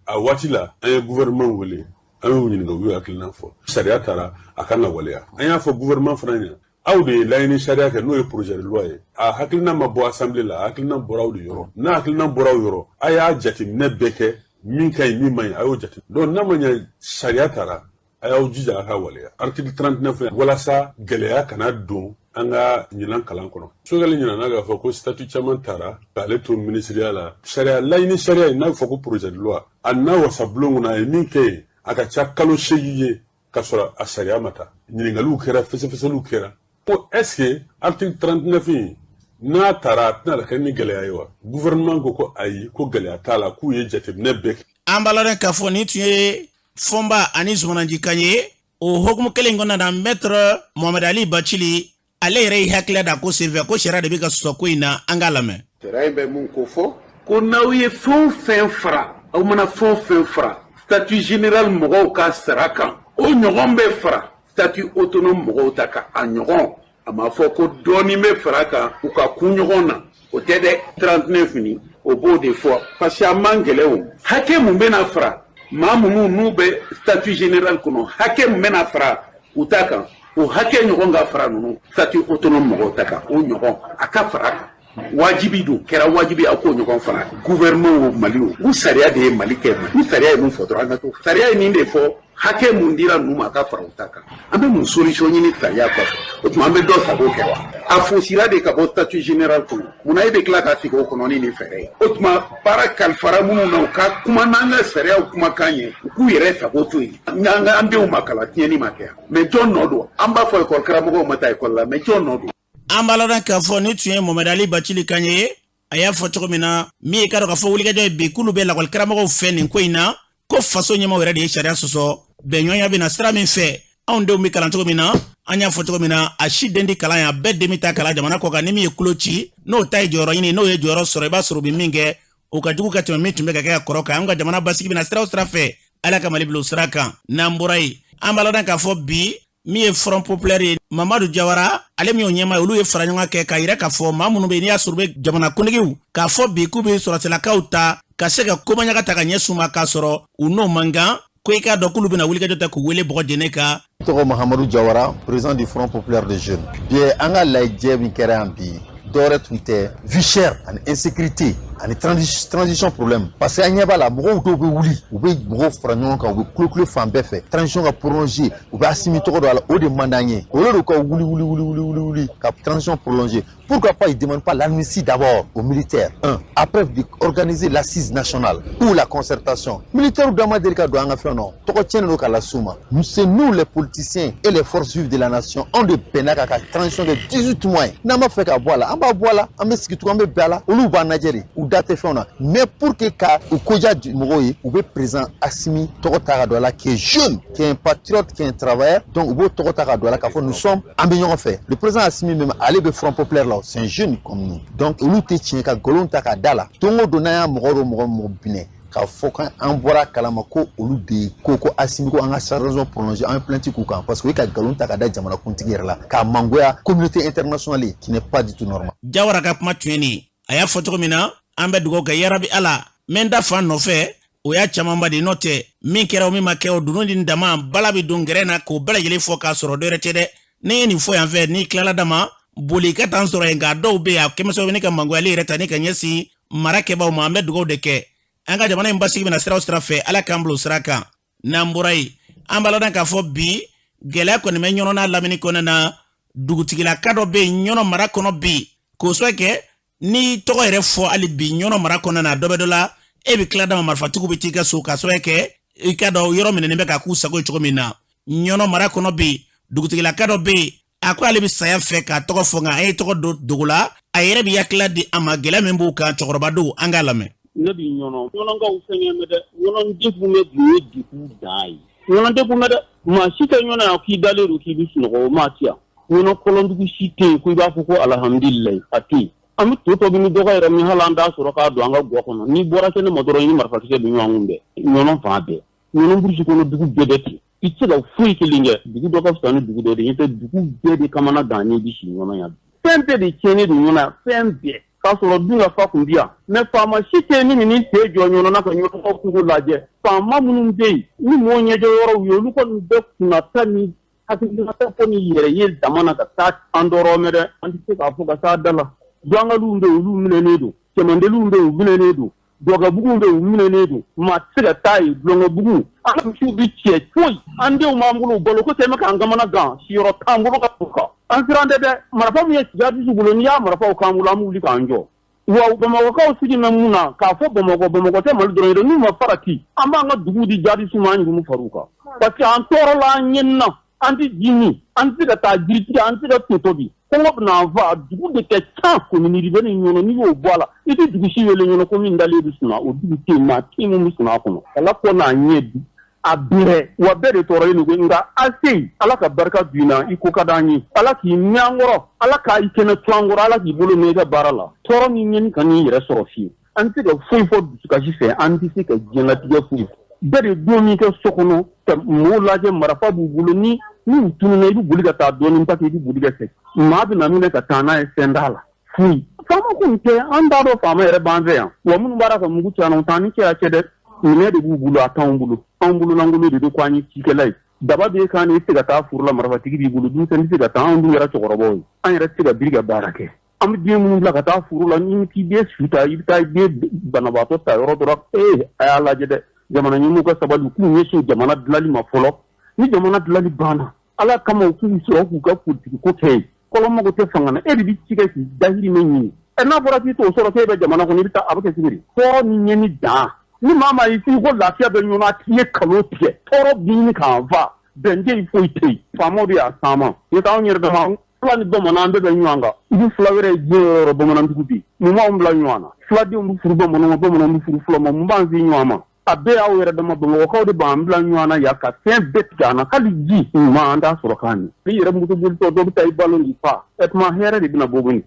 A waati la, an ye gouvernement wele, an y'u ɲininka, u y'u hakilina fɔ. Sariya taara, a kan ka waleya. An y'a fɔ gouvernement fana ɲɛna, aw de ye laɲini sariya kɛ, n'o ye projet de loi ye. A hakilina ma bɔ assemblée la, a hakilina bɔra aw de yɔrɔ. N'a hakilina bɔra aw yɔrɔ, a y'a jateminɛ bɛɛ kɛ, min ka ɲi, min man ɲi, a y'o jate. Donc n'a ma ɲɛ sariya taara, a y'aw jija a ka waleya article 39, walasa gɛlɛya kana don an ka ɲinan kalan kɔnɔ. Choguel ɲinana k'a fɔ ko statut caman tara k'ale to minisiriya la. Sariya laɲini sariya in, n'a bɛ fɔ ko projet de loi, a na wasabulon kɔnɔ, a ye min kɛ yen, a ka ca kalo 8 ye k'a sɔrɔ a sariya ma ta. Ɲininkaliw kɛra, fɛsɛfɛsɛliw kɛra ko est ce que article 39 in, n'a taara, a tɛna kɛ ni gɛlɛya ye wa? Gouvernement ko ko ayi, ko gɛlɛya t'a la, k'u ye jateminɛ bɛɛ kɛ. An b'a lɔn k'a fɔ nin tun ye Fɔnba ani Zumananji kan ye. O hukumu kelen kɔnɔna na, maître Mohamed Ali Bacili, ale yɛrɛ ye hakilila da ko senfɛ ko sariya de bɛ ka sɔsɔ ko in na. An k'a lamɛn. Sariya in bɛ mun ko fɔ? Ko n'aw ye fɛn o fɛn fara, aw mana fɛn o fɛn fara statut général mɔgɔw ka sara kan, o ɲɔgɔn bɛ fara statut autonome mɔgɔw ta kan. A ɲɔgɔn, a ma fɔ ko dɔɔnin bɛ fara kan u ka kun ɲɔgɔn na, o tɛ dɛ. 39 nin, o b'o de fɔ, parce que a man gɛlɛn. O hakɛ mun bɛna fara maa minnu n'u bɛ statut général kɔnɔ, hakɛ mun bɛna fara u ta kan, o hakɛ ɲɔgɔn ka fara ninnu statut autonome mɔgɔw ta kan, o ɲɔgɔn a ka fara kan. Wajibi don, kɛra wajibi aw k'o ɲɔgɔn fara. Gouvernement o, Mali o, u sariya de ye Mali kɛ. Ni sariya ye mun fɔ dɔrɔn, an ka to sariya ye nin de fɔ. Hakɛ mun dira ninnu ma, a ka fara u ta kan. An bɛ mun solution ɲini sariya kɔfɛ? O tuma an bɛ dɔ sago kɛ wa? A fosira de ka bɔ statut général kɔnɔ, munna e bɛ tila ka sigi o kɔnɔ ni nin fɛɛrɛ ye? O tuma baara kalifara minnu na, u ka kuma n'an ka sariyaw kumakan ye, u k'u yɛrɛ sago to yen. N'an ka an denw ma kalan, tiɲɛni ma kɛ, mais jɔn nɔ don? An b'a fɔ ekɔli karamɔgɔw ma taa ekɔli la, mais jɔn nɔ don? An b'a lɔn k'a fɔ nin tun ye Mohamed Ali Bacili kan ye. A y'a fɔ cogo min na, min ye ka dɔn k'a fɔ wulikajɔ ye bi, k'olu bɛ lakɔli karamɔgɔw fɛ nin ko in na, ko faso ɲɛmaw yɛrɛ de ye sariya sɔsɔ. Bɛnɲɔgɔnya bɛ na sira min fɛ, anw denw bɛ kalan cogo min na, an y'a fɔ cogo min na, a si den di kalan ye, a bɛɛ den bɛ taa kalan jamana kɔ kan. Ni min ye kulo ci, n'o ta ye jɔyɔrɔ ɲini, n'o ye jɔyɔrɔ sɔrɔ, i b'a sɔrɔ u bɛ min kɛ, o ka jugu ka tɛmɛ min tun bɛ ka kɛ ka kɔrɔ kan. An ka jamana basigi bɛ na sira o sira fɛ, Ala ka Mali bila o sira kan. N'an bɔra yen, an b'a ladɔn k'a fɔ bi, min ye Front populaire ye, Mamadu Jawara, ale min y'o ɲɛmaa ye, olu ye fara ɲɔgɔn kɛ k'a yira k'a fɔ maa minnu bɛ yen, n'i y'a sɔrɔ u bɛ jamana kuntigiw k'a fɔ bi k'u bɛ sɔrɔsilakaw ta ka se ka komaɲaga ta ka ɲɛsin u ma, k'a sɔrɔ u n'o man kan, ko i k'a dɔn k'olu bɛna wulikajɔ ta k'u wele bɔgɔ jɛnɛ kan. Tɔgɔ Mahamadu Jawara, président du Front populaire des jeunes. Bi, an ka lajɛ min kɛra yan bi, dɔwɛrɛ tun tɛ, vie chère ani insécurité ani transition problème, parce que an ɲɛ b'a la, mɔgɔw dɔw bɛ wuli, u bɛ mɔgɔw fara ɲɔgɔn kan, u bɛ kulokule fan bɛɛ fɛ, transition ka prolonger, u bɛ Asimi tɔgɔ dɔ a la, o de man d'an ye. Olu de ka wuli wuli wuli wuli wuli wuli ka transition prolonger. Pourquoi pas ils ne demandent pas l'amnistie d'abord aux militaires, un, après organiser l'assise nationale ou la concertation militaire? Dama deli ka don an ka fɛn nɔ, tɔgɔ tiɲɛnen don ka las'u ma. C'est nous les politiciens et les forces vives de la nation, anw de bɛnna ka transition kɛ 18 mois ye. N'an b'a fɛ ka bɔ a la, an b'a bɔ a la, an bɛ sigi tugun, an bɛ bɛn a la. Olu b'an lajɛ de, u da tɛ fɛnw na, mais pour que ka u koja mɔgɔw ye, u bɛ président Assimi tɔgɔ ta ka don a la, qui est jeune, qui est un patriote, qui est un travailleur. Donc u b'o tɔgɔ ta ka don a la k'a fɔ nous sommes, an bɛ ɲɔgɔn fɛ. Le président Assimi même, ale bɛ Front populaire la, c'est un jeune comme nous. Donc olu tɛ tiɲɛ ka nkalon ta k'a da la. Don o don n'an y'a mɔgɔ dɔ mɔgɔ mɔgɔ minɛ k'a fɔ k'an bɔra a kalama ko olu de ko Assimi ko an ka transition prolongée, an ye plainte k'u kan, parce que o ye ka nkalon ta ka da jamanakuntigi yɛrɛ la, k'a mangoya communauté internationale, qui n'est pas du tout normal. Jawara ka kuma tun ye nin. A y'a fɔ cogo min na, an bɛ dugawu kɛ, yarabi Ala n bɛ da fan nɔfɛ. O y'a camanba de, n'o tɛ min kɛra o min ma kɛ, o dunun ni dama bala bɛ don gɛrɛ na k'o bɛɛ lajɛlen fɔ k'a sɔrɔ dɔ wɛrɛ tɛ dɛ. Ne ye nin fɔ yan fɛ, n'i tilala dama boli ka taa n sɔrɔ yen, nka dɔw bɛ yen a kɛmɛ sababu ne ka mangoyali yɛrɛ ta ne ka ɲɛsin mara kɛbaaw ma. An bɛ dugawu de kɛ, an ka jamana in basigi bɛna sira o sira fɛ, Ala k'an bila o sira kan. N'an bɔra yen, an b'a ladɔn k'a fɔ bi gɛlɛya kɔni bɛ Ɲɔnɔ n'a lamini kɔnɔna na. Dugutigilaka dɔ bɛ yen Ɲɔnɔ mara kɔnɔ bi, k'o sababu kɛ n'i tɔgɔ yɛrɛ fɔ hali bi Ɲɔnɔ mara kɔnɔna na, dɔ bɛ dɔ la, e bɛ tila dama marifatigiw bɛ t'i ka so, k'a sababu kɛ i ka dɔn yɔrɔ minɛnen bɛ k'a k'u sago ye cogo min na. Ɲɔnɔ mara kɔnɔ bi, dugutigilaka dɔ bɛ yen, a ko ale bɛ saya fɛ k'a tɔgɔ fɔ, nka a ye tɔgɔ don dogo la. A yɛrɛ bɛ hakilila di a ma gɛlɛya min b'u kan, cɛkɔrɔba don, an k'a lamɛn. Ne bi Ɲɔnɔ, Ɲɔnɔkaw sɛgɛn bɛ dɛ. Ɲɔnɔ degun bɛ bi, ye degun dan ye. Ɲɔnɔ degun bɛ dɛ. Maa si tɛ Ɲɔnɔ yan k'i dalen don k'i bɛ sunɔgɔ, o maa ti yan. Ɲɔnɔ kɔlɔndugu si tɛ yen ko i b'a fɔ ko alihamudulilayi, a tɛ yen. An bɛ to tobi ni dɔgɔ yɛrɛ min, hali an t'a sɔrɔ k'a don an ka gwa kɔnɔ. N'i bɔra kɛnɛ ma dɔrɔn, i ni marifakisɛ bɛ ɲɔgɔn kunbɛn. Ɲɔnɔ fan bɛɛ, Ɲɔnɔ burusi kɔnɔ dugu bɛɛ bɛ ten. I tɛ se ka foyi kelen kɛ. Dugu dɔ ka fisa ni dugu dɔ de ye, n'o tɛ dugu bɛɛ de kamana gan n'i bɛ si Ɲɔnɔ yan. Fɛn bɛɛ de tiɲɛnen don Ɲɔnɔ yan, fɛn bɛɛ. K'a sɔrɔ dun ka fa kun bi yan, mais faama si tɛ yen min n'i sen jɔ Ɲɔnɔ na ka Ɲɔnɔkaw kungo lajɛ. Faama minnu bɛ yen ni mɔgɔw ɲɛjɔ yɔrɔw ye, olu kɔni bɛ kunnata ni hakilinata fɔ ni yɛrɛ ye dama na ka taa an tɔɔrɔ mɛn dɛ. An tɛ se k'a fɔ ka s'a da la. Duwankaliw bɛ yen, olu minɛnen don. Cɛmandeliw bɛ yen, u minɛnen don. Dɔgɔbuguw bɛ yen, u minɛnen don. Maa tɛ se ka taa yen. Dulɔnkɛbugu, an ka misiw bɛ cɛ foyi. An denw b'an bolo, balo ko tɛ k'an kamana gan, siyɔrɔ t'an bolo ka kan. An siran tɛ dɛ. Marifa min ye jihadisiw bolo, n'i y'a marifaw k'an bolo, an bɛ wuli k'an jɔ. Wa Bamakɔkaw sigi bɛ mun na k'a fɔ Bamakɔ, Bamakɔ tɛ Mali dɔrɔn ye dɛ. N'u ma farati, an b'an ka dugu di jihadisiw ma, an yɛrɛ far'u kan. Parce que an tɔɔrɔla, an ɲɛnina, an tɛ ji min, an tɛ se ka taa jiri tigɛ, an tɛ se ka to tobi. Kɔngɔ bɛna an fa. Dugu de kɛ can commune urbaine Ɲɔnɔ, n'i y'o bɔ a la, i tɛ dugu si wele Ɲɔnɔ ko min dalen bɛ sunɔgɔ, o dugu tɛ yen, maa tɛ yen min bɛ sunɔgɔ a kɔnɔ. Ala kɔ n'a ɲɛ bi a bɛrɛ wa bɛɛ de tɔɔrɔlen don, nka ACI, Ala ka barika don i na, i ko ka d'an ye. Ala k'i mɛn an kɔrɔ, Ala k'a i kɛnɛ to an kɔrɔ, Ala k'i bolo mɛn i ka baara la. Tɔɔrɔ ni ɲɛni kan'i yɛrɛ sɔrɔ fiyewu. An tɛ se ka foyi fɔ dusukasi fɛ, an tɛ se ka diɲɛlatigɛ foyi fɔ. Bɛɛ de don min kɛ so kɔnɔ ka mɔgɔw lajɛ, marifa b'u bolo, ni n'u tununna, i bɛ boli ka taa dɔɔnin parce que i bɛ boli ka segin. Maa bɛna minɛ ka taa n'a ye, fɛn t'a la foyi. Faama kun tɛ, an t'a dɔn faama yɛrɛ b'an fɛ yan. Wa minnu b'a la ka mugu ci an na, u t'an ni cɛya cɛ dɛ. Minɛ de b'u bolo, a t'anw bolo. Anw bololankolon de don ko an ye cikɛla ye. Daba b'e kan, i tɛ se ka taa foro la, marifatigi b'i bolo, denmisɛnnin tɛ se ka taa. Anw dun kɛra cɛkɔrɔbaw ye, an yɛrɛ tɛ se ka biri ka baara kɛ. An bɛ den minnu bila ka taa foro la, ni k'i den su ta, i bɛ taa i den banabaatɔ ta yɔrɔ dɔ la. Ee, a y'a lajɛ dɛ. Jamana ɲɛmɔgɔw ka sabali, u k'u ɲɛsin jamana dilanli ma fɔlɔ. Ni jamana dilanli banna, Ala kama, u k'u sɔrɔ k'u ka politiki ko kɛ yen. Kɔlɔn mago tɛ fanga na, e de bɛ ci kɛ k'i dahirimɛ ɲini. Ɛ, n'a fɔra k'i t'o sɔrɔ k'e bɛ jamana kɔnɔ, i bɛ taa, a bɛ kɛ cogo di? Tɔɔrɔ ni ɲɛni dan. Ni maa maa y'i sigi ko lafiya bɛ ɲɔgɔn na, a tigi ye nkalon tigɛ. Tɔɔrɔ bɛ ɲini k'an fa, bɛn tɛ yen, foyi tɛ yen. Faamaw de y'a s'an ma. N'o tɛ anw yɛrɛ dama, fila ni bamanan, an bɛɛ bɛ ɲɔgɔn kan. I bɛ fila wɛrɛ ye diɲɛ yɔrɔ o yɔrɔ, bamanandugu bɛ yen. Mun b'anw bila ɲɔgɔn na? Filadenw bɛ furu bamananw ma, bamananw bɛ furu fulaw ma. Mun b'an se ɲɔgɔn ma? A bɛɛ y'aw yɛrɛ dama Bamakɔkaw de b'an bila ɲɔgɔn na yan ka fɛn bɛɛ tigɛ an na, hali ji ɲuman an t'a sɔrɔ k'a min. N'i yɛrɛ moto bolitɔ, dɔ bɛ taa i balo k'i fa. Ɛ tuma hɛrɛ de bɛna bɔ boni.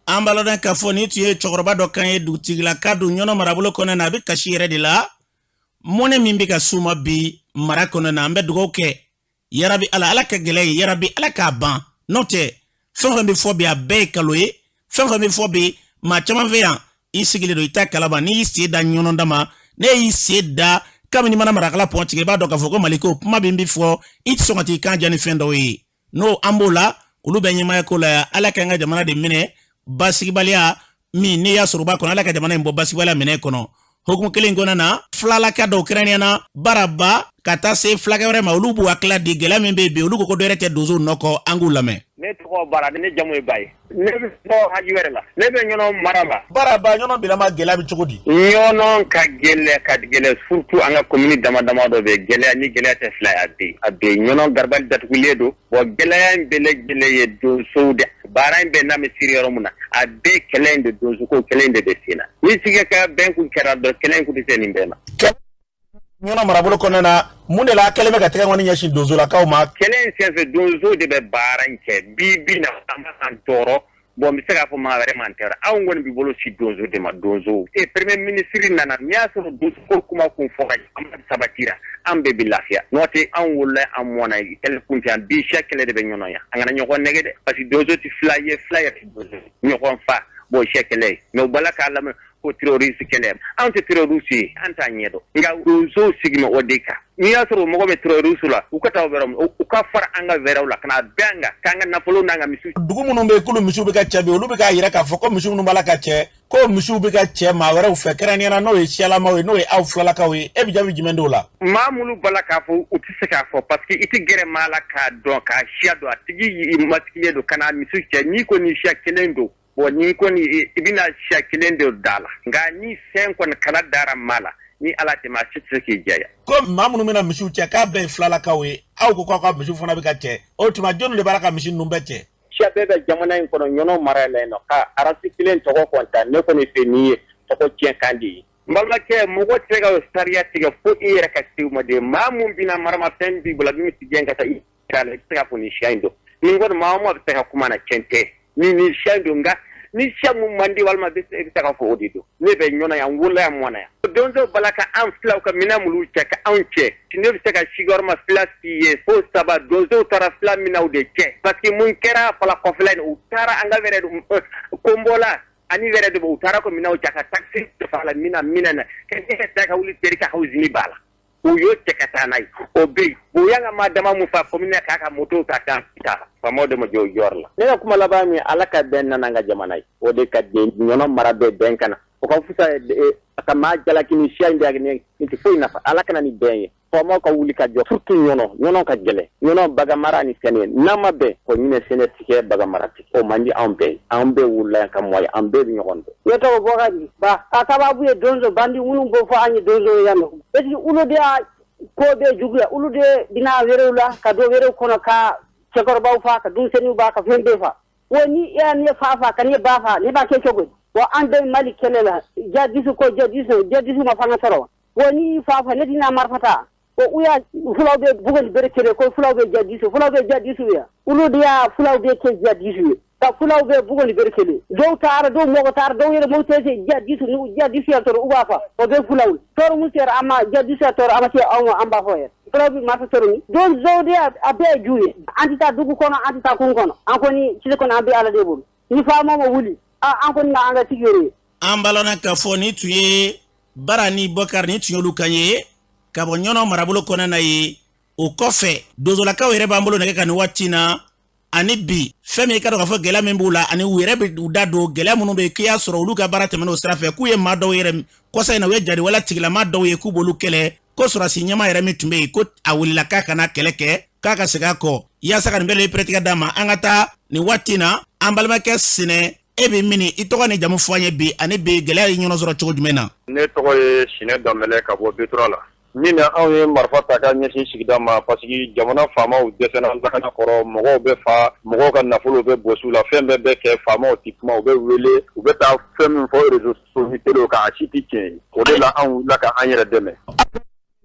An b'a lɔn k'a fɔ nin tun ye cɛkɔrɔba dɔ kan ye, dugutigilaka don Ɲɔnɔ marabolo kɔnɔ na. A bɛ kasi yɛrɛ de la, mɔnɛ min bɛ ka s'u ma bi mara kɔnɔ na. An bɛ dugawu kɛ, yarabi Ala, Ala ka gɛlɛya ye, yarabi Ala k'a ban. N'o tɛ, fɛn fɛn bɛ fɔ bi, a bɛɛ ye kalo ye. Fɛn fɛn bɛ fɔ bi, maa caman fɛ yan, i sigilen don, i t'a kalama. N'i y'i sen da Ɲɔnɔ da ma, ne y'i sen da kabini mana marakala pɔn tigɛ, i b'a dɔn k'a fɔ ko Maliko kuma min bɛ fɔ, i tɛ sɔn ka t'i kan diya ni fɛn dɔw ye. N'o an b'o la, olu bɛ ɲɛmaaya ko la yan. Ala k'an ka jamana de minɛ basigibaliya min n'i y'a sɔrɔ u b'a kɔnɔ, Ala ka jamana in bɔ basigibaliya minɛ kɔnɔ. Hukumu kelen kɔnɔna na, filalaka dɔw, kɛrɛnkɛrɛnnenya na Baraba ka taa se fulakɛ wɛrɛ ma, olu b'u hakilila di gɛlɛya min bɛ yen bi. Olu ko ko dɔ wɛrɛ tɛ, donsow nɔ kɔ. An k'u lamɛn. Ne tɔgɔ Bara, ne jamu ye Ba ye. Ne bɛ bɔ Haji wɛrɛ la, ne bɛ Ɲɔnɔ mara la. Baraba, Ɲɔnɔ bilama gɛlɛya bɛ cogo di? Ɲɔnɔ ka gɛlɛ, ka gɛlɛ, surtout an ka commune dama dama dɔ bɛ gɛlɛya ni gɛlɛya tɛ fila ye, a bɛ yen, a bɛ yen. Ɲɔnɔ garabali datugulen don. Bon, gɛlɛya in bɛɛ lajɛlen ye donsow de. Baara in bɛɛ n'a bɛ siri yɔrɔ min na, a bɛɛ kɛlɛ in de donso ko kɛlɛ in de bɛ sen na. Ni sigi ka bɛn kun kɛra dɔrɔn, kɛlɛ in kun tɛ se nin bɛɛ ma. Ɲɔnɔ marabolo kɔnɔna na, mun de la a kɛlen bɛ ka tɛgɛ kɔni ɲɛsin donsolakaw ma? Kɛlɛ in senfɛ, donso de bɛ baara in kɛ bi bi na. An b'an tɔɔrɔ. Bon, n bɛ se k'a fɔ maa wɛrɛ man tɛrɛ, anw kɔni b'i bolo si donso de ma. Donso e premier ministre nana, n'i y'a sɔrɔ donso ko kuma kun fɔra, an sabatira, an bɛɛ bɛ lafiya. N'o tɛ, anw wolola, an mɔna, kɛlɛ kun tɛ yan. Bi siya kɛlɛ de bɛ ɲɔnɔ yan. An kana ɲɔgɔn nɛgɛ dɛ, parce que donso tɛ fila ye, fila yɛrɛ tɛ donso ɲɔgɔn fa. Bon, siya kɛlɛ ye, mais u bala k'a lamɛn ko terroriste kɛlɛ. Anw tɛ terroriste ye, an t'a ɲɛdɔn, nka donsow sigi o de kan. N'i y'a sɔrɔ mɔgɔ bɛ terroriste la, u ka taa wɛrɛ, u ka fara an ka wɛrɛw la ka na bɛn an kan, k'an ka nafolo n'an ka misiw. Dugu minnu bɛ yen k'olu misiw bɛ ka cɛ bi, olu bɛ k'a yira k'a fɔ ko misi minnu b'a la ka cɛ, ko misiw bɛ ka cɛ maa wɛrɛw fɛ, kɛrɛnkɛrɛnnenya la n'o ye siyalamaw ye, n'o ye aw filalakaw ye. E bɛ jaabi jumɛn d'o la? Maa minnu bala k'a fɔ, u tɛ se k'a fɔ, parce que i tɛ gɛrɛ maa la k'a dɔn, k'a siya dɔn. A tigi masigilen don ka na misi cɛ. N'i ko nin siya kelen don, bon, ni kɔni i bɛna siya kelen de da la, nka ni fɛn kɔni kala dara maa la, ni Ala tɛ, maa si tɛ se k'i jɛya. Ko maa minnu bɛna misiw cɛ, k'a bɛɛ ye filalakaw ye. Aw ko k'aw ka misiw fana bɛ ka cɛ. O tuma, jɔnni de b'a la ka misi ninnu bɛɛ cɛ? Siya bɛɛ bɛ jamana in kɔnɔ. Ɲɔnɔ mara la yen nɔ, ka arasi kelen tɔgɔ kɔnta, ne kɔni fɛ nin ye tɔgɔ tiɲɛ kan de ye. N balimakɛ, mɔgɔ tɛ se ka sariya tigɛ fo i yɛrɛ ka se u ma de. Maa mun bɛna maramafɛn b'i bolo, a bɛ misi gɛn ka taa i la, i tɛ se k'a fɔ nin siya in don. Nin kɔni, maa o maa bɛ se ka kuma na, tiɲɛ tɛ ni nin siya in don, nka ni siya mun man di walima i bɛ se k'a fɔ o de don. Ne bɛ Ɲɔnɔ yan, n wolola yan, mɔna yan. Donso bala ka an filaw ka minɛn minnu cɛ ka anw cɛ, ne bɛ se ka sigiyɔrɔma fila f'i ye fo saba. Donsow taara fila minɛnw de cɛ, parce que mun kɛra fala kɔfɛla in, u taara an ka wɛrɛ konbɔla ani wɛrɛ de, u taara ko minɛnw cɛ ka taxi fala mina mina na ka ne ka wuli teri ka usine b'a la, u y'o cɛ ka taa n'a ye. O bɛ yen, o y'an ka maa dama mun fa commune k'a ka moto ta k'an ta. Faamaw de ma jɔ o jɔyɔrɔ la. Ne ka kuma laban min, Ala ka bɛn nana an ka jamana ye, o de ka di. Ɲɔnɔ mara bɛɛ bɛn ka na, o ka fisa ka maa jalaki ni siya in de nin tɛ foyi nafa. Ala kana ni bɛn ye. Faamaw ka wuli ka jɔ, surtout Ɲɔnɔ. Ɲɔnɔ ka gɛlɛn, Ɲɔnɔ bagan mara ni sɛnɛ, n'a ma bɛn ko ɲinɛ sɛnɛ tigɛ, bagan mara tigɛ, o man di anw bɛɛ ye. An bɛɛ wulila yan ka mɔ ye, an bɛɛ bɛ ɲɔgɔn dɔn. Ne tɔgɔ Bɔkari Ba. A sababu ye donso bandi minnu b'o fɔ an ye donso ye yan nɔ, parce que olu de y'a ko bɛɛ juguya. Olu de bɛna wɛrɛw la ka don wɛrɛw kɔnɔ, ka cɛkɔrɔbaw fa, ka denmisɛnninw ba, ka fɛn bɛɛ fa. Wa ni e y'a ne fa fa ka ne ba fa, ne b'a kɛ cogo di? Wa an bɛ Mali kɛlɛ la, jihadiste ko jihadiste, jihadiste ma fanga sɔrɔ. Wa ni fa fa, ne tɛna marifa ta. Wa u y'a fulaw bɛ bugɔli bere kelen ko fulaw bɛ jihadiste, fulaw bɛ jihadiste ye. Olu de y'a fulaw bɛ kɛ jihadiste ye, ka fulaw bɛ bugɔli bere kelen. Dɔw taara, dɔw mɔgɔ taara, dɔw yɛrɛ m'u tɛ se jihadiste ni jihadiste y'a tɔɔrɔ, u b'a fa o bɛ fulaw tɔɔrɔ. Mun sera an ma, jihadiste y'a tɔɔrɔ, a ma se anw ma, an b'a fɔ yɛrɛ fulaw bɛ marifa sɔrɔ ni don dɔw de y'a a bɛɛ ye ju ye. An tɛ taa dugu kɔnɔ, an tɛ taa kungo kɔnɔ, an kɔni tile kɔnɔ, an bɛ Ala de bolo. Ni faama ma wuli, an kɔni na an ka sigi yɛrɛ ye. An balana k'a fɔ ni tun ye Bara ni Bɔkari, ni tun y'olu kan ye ka bɔ Ɲɔnɔ marabolo kɔnɔna na ye. O kɔfɛ, donsolakaw yɛrɛ b'an bolo nɛgɛ kan nin waati na. Ani bi, fɛn min i ka dɔn k'a fɔ gɛlɛya min b'u la, ani u yɛrɛ bɛ u da don gɛlɛya minnu bɛ yen, k'i y'a sɔrɔ olu ka baara tɛmɛn'o sira fɛ, k'u ye maa dɔw yɛrɛ kɔsa in na, u ye jadiwala tigilama dɔw ye k'u b'olu kɛlɛ, ko sɔrɔdasi ɲɛmaa yɛrɛ min tun bɛ yen, ko a wulila k'a kana kɛlɛ kɛ, k'a ka segin a kɔ yaasa ka nin bɛɛ lajɛlen pɛrɛtigɛ d'a ma. An ka taa nin waati na, an balimakɛ Sinɛ, e bɛ min, i tɔgɔ ni jamu fɔ an ye bi, ani bi gɛlɛya ye ɲɔgɔn sɔrɔ cogo jumɛn na? Ne tɔgɔ ye Sinɛ Danbɛlɛ ka bɔ Betura la. Min na, anw ye marifa ta ka ɲɛsin sigida ma, parce que jamana faamaw dɛsɛra lakana kɔrɔ. Mɔgɔw bɛ fa, mɔgɔw ka nafolo bɛ bɔsi u la, fɛn bɛɛ bɛ kɛ, faamaw ti kuma. U bɛ wele, u bɛ taa fɛn min fɔ réseaux sociaux télé kan, a si tɛ tiɲɛ ye. O de la anw wulila ka an yɛrɛ dɛmɛ.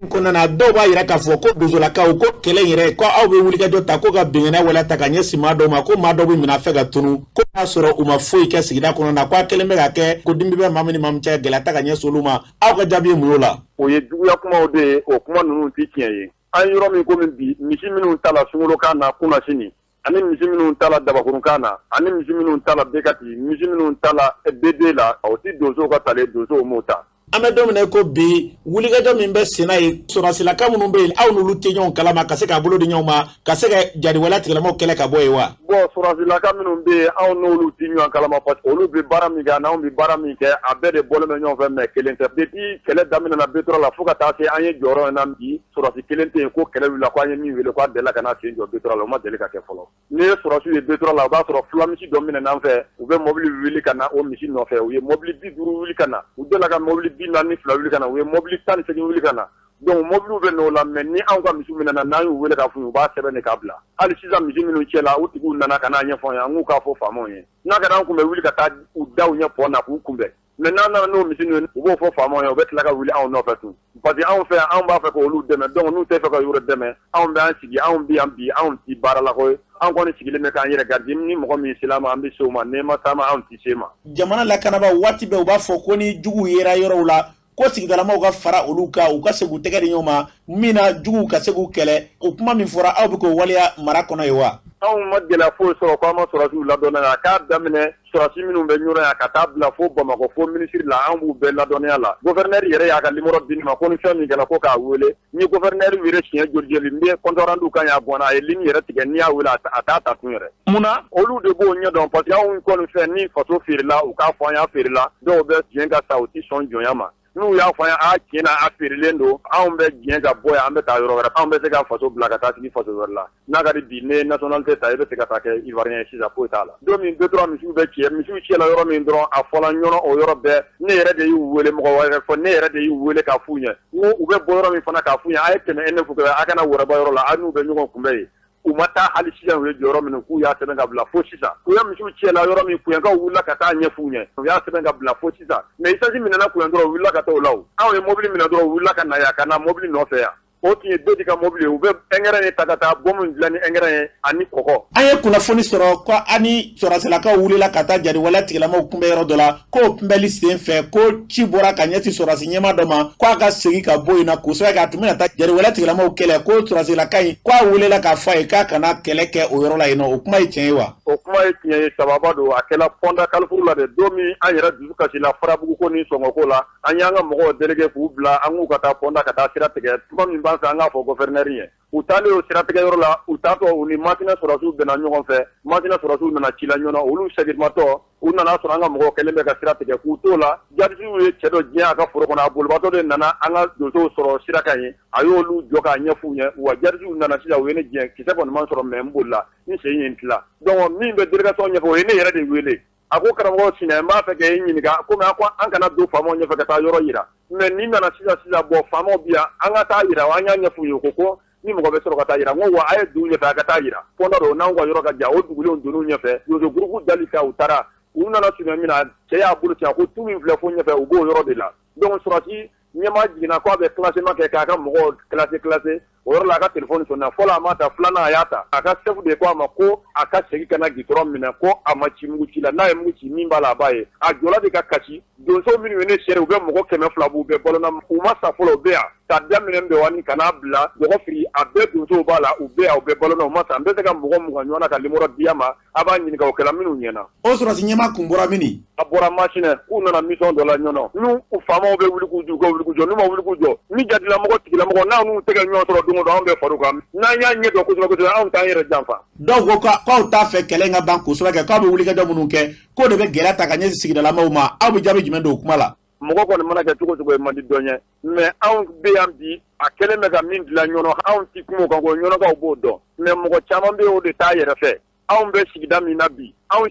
Kɔnɔna na, dɔw b'a yira k'a fɔ ko donsolakaw ko kɛlɛ in yɛrɛ, ko aw bɛ wulikajɔ ta ko ka binkanni waleya ta ka ɲɛsin maa dɔw ma, ko maa dɔw bɛ minɛ a fɛ ka tunu, ko y'a sɔrɔ u ma foyi kɛ sigida kɔnɔ na, ko a kɛlen bɛ ka kɛ ko dimi bɛ maa min ni maa min cɛ, gɛlɛya ta ka ɲɛsin olu ma. Aw ka jaabi ye mun y'o la? O ye juguya kumaw de ye, o kuma ninnu tɛ tiɲɛ ye. An yɔrɔ min komi bi, misi minnu ta la sunkalokan na kunasini, ani misi minnu ta la dabakurunkan na, ani misi minnu ta la bekati, misi minnu ta la bd la, o ti donsow ka tale, donsow m'o ta. An bɛ don min na ko bi, wulikajɔ min bɛ senna ye, sɔrɔdasilaka minnu bɛ yen, aw n'olu tɛ ɲɔgɔn kalama ka se k'a bolo di ɲɔgɔn ma ka se ka jadiwaleya tigilamaw kɛlɛ ka bɔ yen wa? Bon, sɔrɔdasilaka minnu bɛ yen, anw n'olu tɛ ɲɔgɔn kalama, parce que olu bɛ baara min kɛ ani anw bɛ baara min kɛ, a bɛɛ de bɔlen bɛ ɲɔgɔn fɛ, mais kelen tɛ. Depuis kɛlɛ daminɛna Betura la fo ka taa se an ye jɔyɔrɔ in na bi, sɔrɔdasi kelen tɛ yen ko kɛlɛ wulila ko an ye min wele ko a delila ka na sen jɔ Betura la. O ma deli ka kɛ fɔlɔ. N'i ye sɔrɔdasiw ye Betura la, o b'a sɔrɔ filamisi dɔ minɛ an fɛ, u bɛ mɔbili wuli ka na o misi nɔfɛ. U ye mɔbili 50 wuli ka na, u delila ka mɔbili 42 wuli ka na, u ye mɔbili 18 wuli ka na. Donc mobiliw bɛ n'o la, mais ni anw ka misiw minɛna, n'an y'u wele k'a f'u ye, u b'a sɛbɛn de k'a bila. Hali sisan, misi minnu cɛla, u tigiw nana ka n'a ɲɛfɔ an ye, an k'u k'a fɔ faamaw ye. N'a kɛra an kun bɛ wuli ka taa u da u ɲɛ pont na k'u kunbɛn, mais n'an nana n'o misi ninnu, u b'o fɔ faamaw ye, u bɛ tila ka wuli anw nɔfɛ tun, parce que anw fɛ yan, anw b'a fɛ k'olu dɛmɛ. Donc n'u tɛ fɛ ka yɔrɔ dɛmɛ, anw bɛ an sigi. Anw bi yan bi, anw ti baara la koyi, anw kɔni sigilen bɛ k'an yɛrɛ garidi. Ni mɔgɔ min sela ma, an bɛ se o ma, n'e ma s'a ma, anw tɛ se ma. Jamana lakanabaa, waati bɛɛ u b'a fɔ ko ni juguw yera yɔrɔw la, ko sigidalamaw ka fara olu kan, u ka se k'u tɛgɛ di ɲɔgɔn ma min na juguw ka se k'u kɛlɛ. O kuma min fɔra, aw bɛ k'o waleya mara kɔnɔ ye wa? Anw ma gɛlɛya foyi sɔrɔ ko an ma sɔrɔdasiw ladɔnniya. K'a daminɛ sɔrɔdasi minnu bɛ Ɲɔrɔ yan ka taa bila fo Bamakɔ, fo minisiri la, an b'u bɛɛ ladɔnniya la. Gouverneur yɛrɛ y'a ka numéro di ne ma ko ni fɛn min kɛra, ko k'a wele. N ye gouverneur wele siɲɛ joli joli, n bɛ compte rendu kan y'a bɔnna, a ye ligne yɛrɛ tigɛ. N'i y'a wele, a t'a ta tun yɛrɛ. Mun na? Olu de b'o ɲɛdɔn, parce que anw kɔni fɛ, ni faso feerela, u k'a fɔ an y'a feerela. Dɔw bɛ diɲɛ ka sa, u tɛ sɔn jɔnya ma. N'u y'a fɔ an ye, a tiɲɛ na, a feerelen don, anw bɛ diɲɛ ka bɔ yan, an bɛ taa yɔrɔ wɛrɛ. Anw bɛ se ka faso bila ka taa sigi faso wɛrɛ la. N'a ka di bi, ne ye nationalité ta, i bɛ se ka taa kɛ Ivoirien ye sisan, foyi t'a la. Don min deux trois misiw bɛ cɛ, misiw cɛla yɔrɔ min dɔrɔn, a fɔla Ɲɔnɔ o yɔrɔ bɛɛ. Ne yɛrɛ de y'u wele, mɔgɔ wɛrɛ fɔ, ne yɛrɛ de y'u wele k'a f'u ɲɛ. N ko u bɛ bɔ yɔrɔ min fana, k'a f'u ɲɛ, a ye tɛmɛ ENF kɛ, a kana Wɛrɛba yɔrɔ la, a n'u bɛ ɲɔgɔn kunbɛn yen. U ma taa hali sisan. U ye jɔyɔrɔ minɛ k'u y'a sɛbɛn ka bila fo sisan. U ye misiw cɛla yɔrɔ min, Kuyankaw wulila ka taa ɲɛf'u ɲɛ, u y'a sɛbɛn ka bila fo sisan. Mais essence minɛna Kuyan dɔrɔn, u wulila ka taa o la. O anw ye mobili minɛ dɔrɔn, u wulila ka na yan, ka na mobili nɔfɛ yan. O tun ye Dodi ka mobili ye. U bɛ engrais de ta ka taa bɔmu dilan ni engrais ye ani kɔgɔ. An ye kunnafoni sɔrɔ ko an ni sɔrɔsilakaw wulila ka taa jariwaleya tigilamaw kunbɛn yɔrɔ dɔ la, k'o kunbɛli sen fɛ, ko ci bɔra ka ɲɛsin sɔrɔsi ɲɛmaa dɔ ma ko a ka segin ka bɔ yen na, k'o sababu kɛ a tun bɛna taa jariwaleya tigilamaw kɛlɛ, ko sɔrɔsilaka in ko a welela k'a fɔ a ye k'a kana kɛlɛ kɛ o yɔrɔ la yen nɔ. O kuma ye tiɲɛ ye wa? O kuma ye tiɲɛ ye, sababa don. A kɛla pɔnda Carrefour la de. Don min an yɛrɛ dusu kasila farabugu ko ni sɔngɔko la, an y'an ka mɔgɔw délégué k'u bila, an k'u ka taa pɔnda ka taa sira tigɛ. Tuma min b'an fɛ, an k'a fɔ gouverneur ye. U taalen o siratigɛ yɔrɔ la, u taatɔ, u ni Masina sɔrɔdasiw bɛnna ɲɔgɔn fɛ. Masina sɔrɔdasiw nana ci la ɲɔgɔn na. Olu seginmatɔ, u nana sɔrɔ an ka mɔgɔw kɛlen bɛ ka sira tigɛ k'u t'o la. Jadisiw ye cɛ dɔ jɛn a ka foro kɔnɔ, a bolibatɔ de nana an ka donsow sɔrɔ sira kan yen. A y'olu jɔ k'a ɲɛf'u ɲɛ. Wa jadisiw nana sisan, u ye ne jɛn, kisɛ kɔni ma sɔrɔ, mais n bolila, n sen ye n tila. Donc min bɛ délégation ɲɛfɛ, o ye ne yɛrɛ de wele. A ko karamɔgɔ Sinɛ, n b'a fɛ k'e ɲininka, komi a ko an kana don faamaw ɲɛfɛ ka taa yɔrɔ yira, mais nin nana sisan sisan, bɔn faamaw bi yan, an ka taa yira. An y'a ɲɛf'u ye, ko ko ni mɔgɔ bɛ sɔrɔ ka taa yira. N ko wa a ye don ɲɛfɛ, a ka taa yira. Pɔnda don, n'anw ka yɔrɔ ka jan. O dugulenw donn'u ɲɛfɛ, donso gurupu dali kan, u taara. U nana surunya min na, cɛ y'a bolo ci, a ko tu min filɛ fo ɲɛfɛ, u b'o yɔrɔ de la. Donc sɔrɔsi ɲɛmaa jiginna k'a bɛ classement kɛ, k'a ka mɔgɔw classé classé. O yɔrɔ la, a ka téléphone sonna. Fɔlɔ a ma ta, filanan a y'a ta. A ka chef de ko a ma ko a ka segin ka na goudron minɛ, ko a ma ci mugu ci la, n'a ye mugu ci, min b'a la, a b'a ye. A jɔla de ka kasi. Donso minnu ye ne seri, u bɛ mɔgɔ 200 b'u bɛɛ balo na, u ma sa fɔlɔ, u bɛ yan. Ka daminɛ Mbɛwani ka n'a bila Dɔgɔfiri, a bɛɛ donsow b'a la, u bɛ yan, u bɛɛ balo na, u ma sa. N bɛ se ka mɔgɔ 20 ɲɔgɔn na ka numéro di a ma, a b'a ɲininka o kɛla minnu ɲɛna. O sɔrɔsi ɲɛmaa kun bɔra min? A bɔra Masinɛ, k'u nana mission dɔ la Ɲɔnɔ. N'u faamaw bɛ wuli k'u jɔ, u ka wuli k'u jɔ. N'u ma wuli k'u jɔ, ni jadilamɔgɔ tigilamɔgɔ n'a n'u tɛgɛ ɲɔgɔn sɔrɔ don o don, anw bɛ far'u kan. N'an y'a ɲɛ dɔn kosɛbɛ kosɛbɛ, anw t'an yɛrɛ janfa. Dɔw ko k'aw t'a fɛ kɛlɛ in ka ban kosɛbɛ kɛ, k'aw bɛ wulikajɔ minnu kɛ, k'o de bɛ gɛlɛya ta ka ɲɛsin sigidalamaw ma. Aw bɛ jaabi jumɛn don o kuma la? Mɔgɔ kɔni mana kɛ cogo cogo ye, man di dɔ ɲɛ, mais anw bɛ yan bi, a kɛlen bɛ ka min dilan Ɲɔnɔ, anw ti kuma o kan ko Ɲɔnɔkaw b'o dɔn, mais mɔgɔ caman bɛ yen, o de t'a yɛrɛ fɛ. Anw bɛ sigida min na bi, anw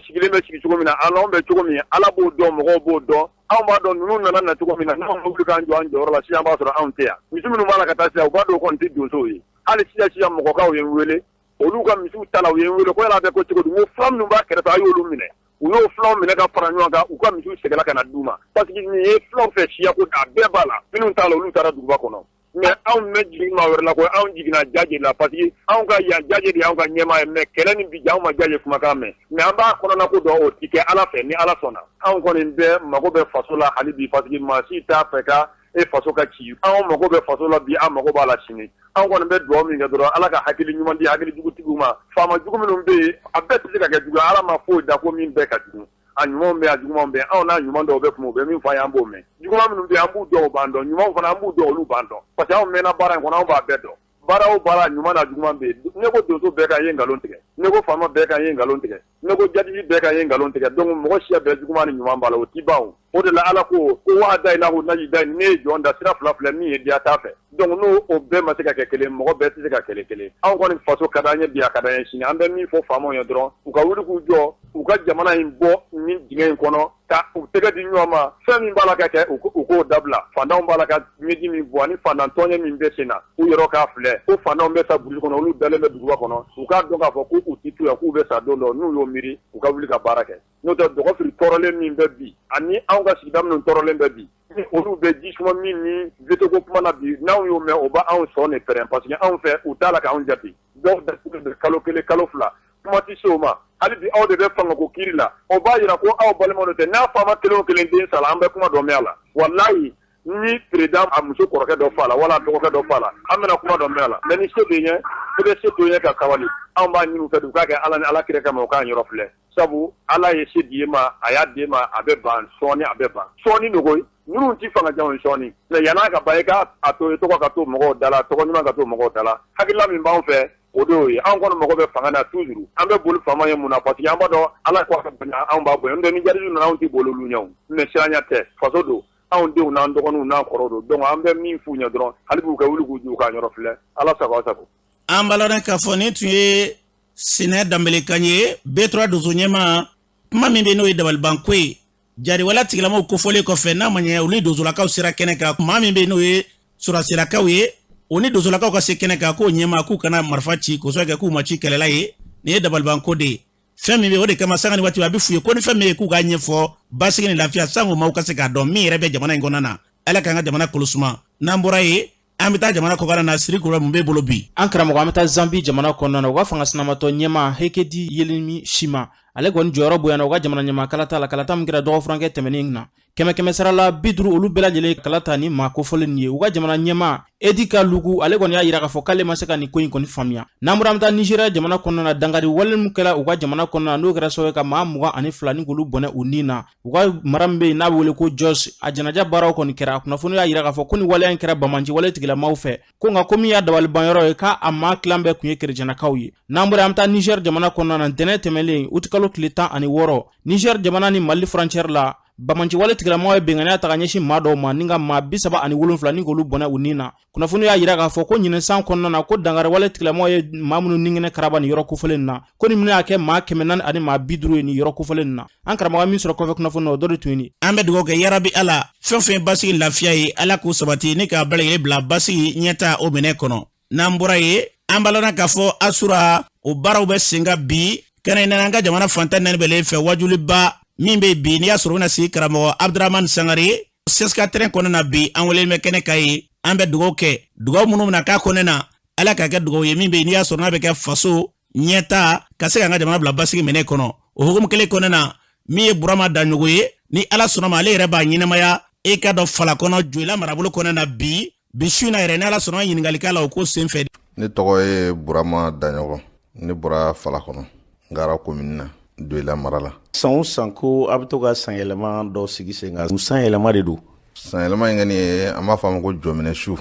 sigilen bɛ sigi cogo min na, anw bɛ cogo min, Ala b'o dɔn, mɔgɔw b'o dɔn. Anw b'a dɔn ninnu nana na cogo min na. N'anw wuli k'an jɔ an jɔyɔrɔ la sisan, b'a sɔrɔ anw tɛ yan. Misi minnu b'a la ka taa sisan, u b'a dɔn o kɔni tɛ donsow ye. Hali sisan sisan, mɔgɔkaw ye n wele, olu ka misiw ta la, u ye n wele ko yala a bɛ ko cogo di. N ko fula minnu b'a kɛrɛfɛ, a y'olu minɛ. U y'o fulaw minɛ ka fara ɲɔgɔn kan, u ka misiw seginna ka na d'u ma, parce que nin ye fulaw fɛ siya ko, a bɛɛ b'a la. Minnu t'a la, olu taara duguba kɔnɔ. Mais anw bɛ jigin maa wɛrɛ la ko anw jiginna Jaje la, parce que anw ka yan, Jaje de y'anw ka ɲɛmaa ye. Mais kɛlɛ ni bi anw ma Jaje kumakan mɛn, mais an b'a kɔnɔna ko dɔn, o ti kɛ Ala fɛ ni Ala sɔnna. Anw kɔni bɛɛ mago bɛ faso la hali bi, parce que maa si t'a fɛ ka e faso ka ci. Anw mago bɛ faso la bi, an mago b'a la sini. Anw kɔni bɛ dugawu min kɛ dɔrɔn, Ala ka hakili ɲuman di hakili jugutigiw ma. Faama jugu minnu bɛ yen, a bɛɛ tɛ se ka kɛ jugu. Ala ma foyi da ko min bɛɛ ka jugu. A ɲumanw bɛ, a jugumanw bɛ. Anw n'a ɲuman dɔw bɛ kuma, u bɛ min fɔ an ye, an b'o mɛn. Juguman minnu bɛ yen, an b'u dɔn, u b'an dɔn. Ɲumanw fana, an b'u dɔn, olu b'an dɔn, parce que anw mɛnna baara in kɔnɔ, anw b'a bɛɛ dɔn. Baara o baara, ɲuman n'a juguman bɛ yen. Ne ko donso bɛɛ kan, i ye nkalon tigɛ. Ne ko faama bɛɛ kan, i ye nkalon tigɛ. Ne ko jadisi bɛɛ kan, i ye nkalon tigɛ. Donc mɔgɔ siya bɛɛ, juguman ni ɲuman b'a la, o ti ban o. O de la Ala ko ko wahadayinahu najidayini, ne ye jɔn da sira fila filɛ min ye diya t'a fɛ. Donc n'o o bɛɛ ma se ka kɛ kelen, mɔgɔ bɛɛ tɛ se ka kelen kelen. Anw kɔni faso ka d'an ye bi, a ka d'an ye sini. An bɛ min fɔ faamaw ye dɔrɔn, u ka wuli k'u jɔ, u ka jamana in bɔ nin dingɛ in kɔnɔ, ka u tɛgɛ di ɲɔgɔn ma. Fɛn min b'a la ka kɛ, u k'o dabila. Faantanw b'a la ka ɲɛji min bɔ ani faantan tɔɲɛ min bɛ sen na, u yɛrɛ k'a filɛ ko faantanw bɛ sa burusi kɔnɔ, olu dalen bɛ duguba kɔnɔ. U k'a dɔn k'a fɔ ko u tɛ to yan, k'u bɛ sa don dɔ. N'u y'o miiri, u ka wuli ka baara kɛ. N'o tɛ Dɔgɔfiri tɔɔrɔlen min bɛ bi ani anw ka sigida minnu tɔɔrɔlen bɛ bi, olu bɛ ji suma min ni veto ko kuma na bi, n'anw y'o mɛn, o b'anw sɔn de pɛrɛn, parce que anw fɛ u t'a la k'anw jate. Dɔw datugulen bɛ kalo kelen, kalo fila, kuma tɛ se o ma. Hali bi aw de bɛ fangako kiri la, o b'a jira ko aw balimaw de tɛ. N'a faama kelen o kelen den sara, an bɛ kuma dɔ mɛn a la. Walayi, ni président a muso kɔrɔkɛ dɔ fa la wala dɔgɔkɛ dɔ fa la, an bɛna kuma dɔ mɛn a la. Mais ni se bɛ ɲɛ, i bɛ se to ɲɛ ka sabali. Anw b'a ɲini u fɛ, u k'a kɛ Ala ni Ala kira kama, u k'an yɔrɔ filɛ. Sabu Ala ye se di e ma, a y'a d'e ma, a bɛ ban sɔɔni, a bɛ ban sɔɔni dogo ninnu tɛ fanga jan sɔɔni. Mais yann'a ka ban, i ka a to i tɔgɔ ka to mɔgɔw da la, tɔgɔ ɲuman ka to mɔgɔw da la. Hakilila min b'anw fɛ, o de y'o ye. Anw kɔni mago bɛ fanga na toujours. An bɛ boli faama ye mun na? Parce que an b'a dɔn Ala ko a ka bonya, anw b'a bonya. N'o tɛ ni jadisi nana, anw tɛ boli olu ɲɛ o. Mais siranya tɛ, faso don. Anw denw n'an dɔgɔninw n'an kɔrɔw don. Donc an bɛ min f'u ɲɛ dɔrɔn, hali b'u ka wuli k'u jɔ, u k'an yɔrɔ filɛ. Ala sago, aw sago. An b'a lɔn k'a fɔ nin tun ye Sinɛ Danbele kan ye, B3 donso ɲɛmaa. Kuma min bɛ n'o ye dabalibanko ye, jariwala tigilamaw kofɔlen kɔfɛ, n'a ma ɲɛ olu ni donsolakaw sera kɛnɛ kan. Maa min bɛ n'o ye sɔrɔsilakaw ye, o ni donsolakaw ka se kɛnɛ kan, k'o ɲɛmaa k'u kana marifa ci, k'o sababu kɛ k'u ma ci kɛlɛla ye. Nin ye dabalibanko de ye. Fɛn min bɛ, o de kama sanga ni waati a bɛ f'u ye ko ni fɛn min ye k'u k'a ɲɛfɔ basigi ni lafiya, sango maaw ka se k'a dɔn min yɛrɛ bɛ jamana in kɔnɔna na. Ala k'an ka jamana kolosuma. N'an bɔra yen, an bɛ taa jamana kɔkan na. Siri Kulubali, mun b'e bolo bi? An karamɔgɔ, an bɛ taa Zambi jamana kɔnɔna na. U ka fanga sinamatɔ ɲɛmaa Hekedi Yelimi Sima, ale kɔni jɔyɔrɔ bonyana u ka jamana ɲɛmaa kalata la, kalata min kɛra dɔgɔfurankɛ tɛmɛnen na. Kɛmɛ kɛmɛ sara la 50, olu bɛɛ lajɛlen kala ta ni maa kofɔlen nin ye. U ka jamana ɲɛmaa Edgar Lungu, ale kɔni y'a yira k'a fɔ k'ale ma se ka nin ko in kɔni faamuya. N'an bɔra, an bɛ taa Nizeriya jamana kɔnɔna na. Dankari wale min kɛra u ka jamana kɔnɔna na, n'o kɛra sababu ye ka maa 22 ni k'olu bɔnɛ u ni na, u ka mara min bɛ yen n'a bɛ wele ko Jos, a janaja baaraw kɔni kɛra. A kunnafoni y'a yira k'a fɔ ko nin waleya in kɛra banbaanci wale tigilamaw fɛ, ko nka ko min y'a dabalibanyɔrɔ ye, k'a a maa tilan bɛɛ tun ye kerecɛnakaw ye. N'an bɔra, an bɛ taa Niger jamana kɔnɔna na. Ntɛnɛn tɛmɛnen, utikalo tile 16, Niger jamana ni Mali frontière la, banbaanci wale tigilamaw ye binkanniya ta ka ɲɛsin maa dɔw ma, ni ka maa 37 ni k'olu bɔnɛ u ni na. Kunnafoni y'a yira k'a fɔ ko ɲinɛ san kɔnɔna na, ko dankari wale tigilamaw ye maa minnu ni kɛnɛ karaba nin yɔrɔ kofɔlen na, ko nin minnu y'a kɛ maa 400 ani maa 50 ye nin yɔrɔ kofɔlen na. An karamɔgɔ, min sɔrɔ kɔfɛ kunnafoni na, o dɔ de tun ye nin. An bɛ dugawu kɛ, yarabi Ala, fɛn fɛn basigi lafiya ye, Ala k'u sabati ni k'a bɛɛ lajɛlen bila basigi ɲɛta o minɛ kɔnɔ. N'an bɔra yen, an b'a lɔn k'a fɔ asura o baaraw bɛ sen kan bi kɛnɛ in an ka jamana fan 14 bɛɛ fɛ. Wajuliba min bɛ bi, n'i y'a sɔrɔ u bɛna sigi karamɔgɔ Abdramani Sangare CSK terrain kɔnɔna na bi, an welelen bɛ kɛnɛ kan yen. An bɛ dugawu kɛ, dugawu minnu bɛna k'a kɔnɔna na, Ala k'a kɛ dugawu ye min bɛ yen n'i y'a sɔrɔ n'a bɛ kɛ faso ɲɛta, ka se k'an ka jamana bila basigi minɛ kɔnɔ. O hukumu kelen kɔnɔna na, min ye Burama Daɲogo ye, ni Ala sɔnna ma, ale yɛrɛ b'a ɲɛnamaya e ka dɔn Falakɔnɔ Joyila marabolo kɔnɔna na bi. Bi su in na yɛrɛ, ni Ala sɔnna, ɲininkali k'a la o ko sen fɛ. Ne tɔgɔ ye Burama Daɲɔgɔ, ne bɔra Falakɔnɔ, Ngara komini na, Joyila mara la. San o san ko a bɛ to ka sanyɛlɛma dɔ sigi sen kan, sanyɛlɛma de don? Sanyɛlɛma in kɔni ye, an b'a fɔ a ma ko jɔminɛ su,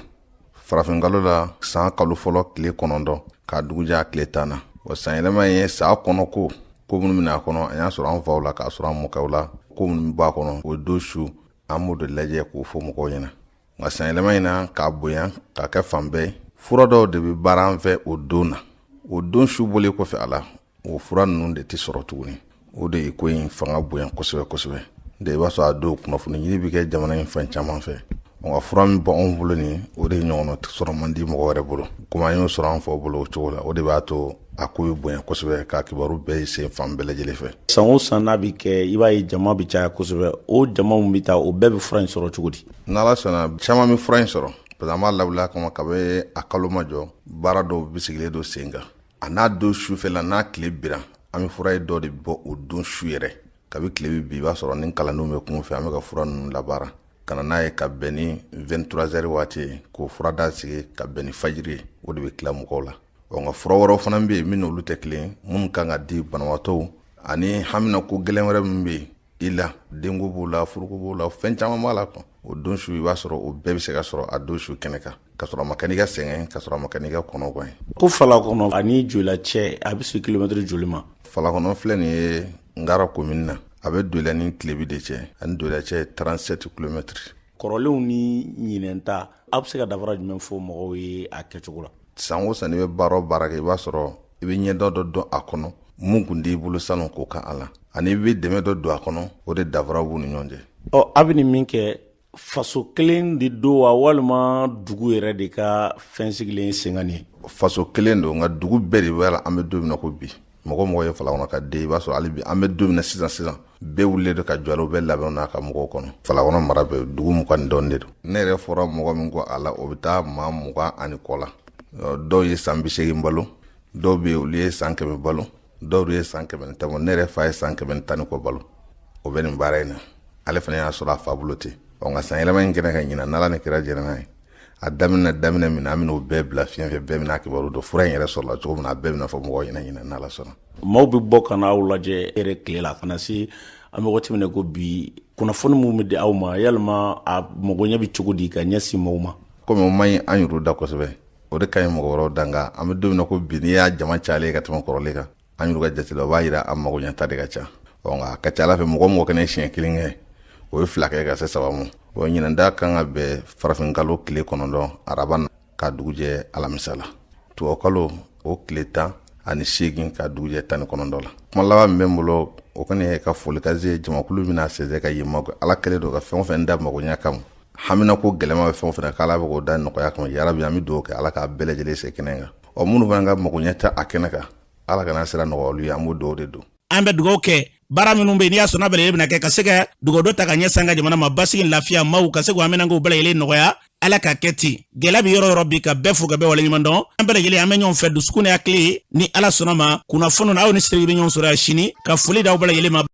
farafinkalo la, san kalo fɔlɔ tile 9 k'a dugujɛ a tile 10 na. Wa sanyɛlɛma in ye san kɔnɔ ko ko minnu bɛna a kɔnɔ, an y'a sɔrɔ an faw la, k'a sɔrɔ an mɔkɛw la, ko minnu b'a kɔnɔ, o don su an b'o de lajɛ k'o fɔ mɔgɔw ɲɛna. Nka sanyɛlɛma in na, k'a bonya k'a kɛ fan bɛɛ, fura dɔw de bɛ baara an fɛ o don na. O don su bɔlen kɔfɛ a la, o fura ninnu de tɛ sɔrɔ tuguni. O de ye ko in fanga bonya kosɛbɛ kosɛbɛ. De i b'a sɔrɔ a don kunnafoni ɲini bɛ kɛ jamana in fan caman fɛ. Nka fura min bɔ anw bolo nin, o de ɲɔgɔn sɔrɔ man di mɔgɔ wɛrɛ bolo. Komi an y'o sɔrɔ an faw bolo o cogo la, o de b'a to a ko bɛ bonya kosɛbɛ, k'a kibaru bɛɛ ye sen fan bɛɛ lajɛlen fɛ. San o san n'a bɛ kɛ, i b'a ye jama bɛ caya kosɛbɛ. O jama min bɛ taa, o bɛɛ bɛ fura in sɔrɔ cogo di? N'Ala sɔnna, caman bɛ fura in sɔrɔ, parce que an b'a lawuli a kama kabi a kalo ma jɔ. Baara dɔw bɛ sigilen don sen kan. A n'a don su fɛ la, n'a tile bira, an bɛ fura ye dɔ de bɔ o don su yɛrɛ. Kabi tile bɛ bi, i b'a sɔrɔ ni kalandenw bɛ kun fɛ, an bɛ ka fura ninnu labaara ka na n'a ye ka bɛn ni 23 heures waati ye, k'o fura da sigi ka bɛn ni fajiri ye. O de bɛ tila mɔgɔw la. Ɔ, nka fura wɛrɛw fana bɛ yen min n'olu tɛ kelen ye, minnu kan ka di banabaatɔw ani hamina ko gɛlɛn wɛrɛ min bɛ yen i la, denko b'o la, furuko b'o la, fɛn caman b'a la quoi. O don su, i b'a sɔrɔ o bɛɛ bɛ se ka sɔrɔ a don su kɛnɛ kan, ka sɔrɔ a ma kɛ n'i ka sɛgɛn, ka sɔrɔ a ma kɛ n'i ka kɔnɔgan ye. Ko Falakɔnɔ ani Joyila cɛ, a bɛ se kilomɛtiri joli ma? Falakɔnɔ filɛ nin ye Ngara komini na. A bɛ Doila ni tilebi de cɛ, ani Doila cɛ ye 37 kilomɛtiri. Kɔrɔlenw ni ɲinɛn ta, aw bɛ se ka dafara jumɛn fɔ mɔgɔw ye a kɛcogo la? San o san n'i bɛ baara o baara kɛ, i b'a sɔrɔ i bɛ ɲɛdɔn dɔ dɔn a kɔnɔ mun kun t'i bolo salon k'o kan a la, ani i bɛ dɛmɛ dɔ don a kɔnɔ. O de danfara b'u ni ɲɔgɔn cɛ. Ɔ, a bɛ nin min kɛ, faso kelen de don wa, walima dugu yɛrɛ de ka fɛn sigilen sen kan nin ye? Faso kelen don, nka dugu bɛɛ de b'a la. An bɛ don min na ko bi, mɔgɔ mɔgɔ ye Falakɔnɔ ka den, i b'a sɔrɔ hali bi an bɛ don min na sisan sisan, bɛɛ wulilen don ka jɔ a la, u bɛ labɛnw n'a ka mɔgɔw kɔnɔ. Falakɔnɔ mara bɛɛ dugu 20 ni dɔɔni de don. Ne yɛrɛ fɔra mɔgɔ min kɔ a la, o bɛ taa maa 20 ani kɔ la. Dɔw ye san 80 balo, dɔw bɛ yen olu ye san 100 balo, dɔw ye san 110 bɔ. Ne yɛrɛ fa ye san 110 ni kɔ balo, o bɛ nin baara in na. Ale fana y'a sɔrɔ a fa bolo ten. Ɔ, nka san yɛlɛma in kɛnɛ kan ɲinan, n'Ala ni kira jɛra n'a ye, a daminɛ daminɛ min na, an bɛn'o bɛɛ bila fiɲɛ fɛ. Bɛɛ bɛna kibaru dɔn fura in yɛrɛ sɔrɔla cogo min na, a bɛɛ bɛna fɔ mɔgɔw ɲɛna ɲinan, n'Ala sɔnna. Maaw bɛ bɔ ka na aw lajɛ yɛrɛ tile la ka na se an bɛ waati min na ko bi, kunnafoni minnu bɛ di aw ma, yalima a magoɲɛ bɛ cogo di ka ɲɛsin maaw ma? Komi o man ɲi an yɛrɛw da kosɛbɛ, o de ka ɲi mɔgɔ wɛrɛw da. Nka an bɛ don min na ko bi, n'i y'a jama cayalen ka tɛmɛ kɔrɔlen kan, an yɛrɛ ka jate la, o b'a yira a magoɲɛta de ka ca. Ɔ, nka a ka ca ala fɛ, mɔgɔ mɔgɔ kɛnɛ siɲɛ kelen kɛ, o ye fila kɛ ka se saba ma. O ɲinan ta kan ka bɛn farafinkalo tile 9 araba na ka dugujɛ alamisa la, tubabukalo o tile 18 ka dugujɛ 19 la. Kuma laban min bɛ n bolo, o kɔni ye ka foli ka se jamakulu bɛna sɛnsɛn ka yen ma. Ala kɛlen don ka fɛn o fɛn da magoɲɛ kama, hamina ko gɛlɛma bɛ fɛn o fɛn k'Ala bɛ k'o da nɔgɔya kama, yarabi an bɛ dugawu kɛ, Ala k'a bɛɛ lajɛlen se kɛnɛ kan. Ɔ, minnu fana ka magoɲɛ tɛ a kɛnɛ kan, Ala kana sira nɔgɔya olu ye, an b'o dugawu de don. An bɛ dugawu kɛ baara minnu bɛ yen, n'i y'a sɔrɔ n'a bɛɛ lajɛlen bɛna kɛ ka se ka dugawu ta ka ɲɛsin an ka jamana ma, basigi, lafiya, maaw ka se k'u haminankow bɛɛ lajɛlen nɔgɔya. Ala ka kɛ ten. Gɛlɛya bɛ yɔrɔ yɔrɔ bi, ka bɛɛ fo ka bɛɛ waleɲuman dɔn. An bɛɛ lajɛlen an bɛ ɲɔgɔn fɛ dusukun ni hakili, ni Ala sɔnna ma. Kunnafoniw na, aw ni Siriki bɛ ɲɔgɔn sɔrɔ yan sini. Ka foli d'aw bɛɛ lajɛlen ma.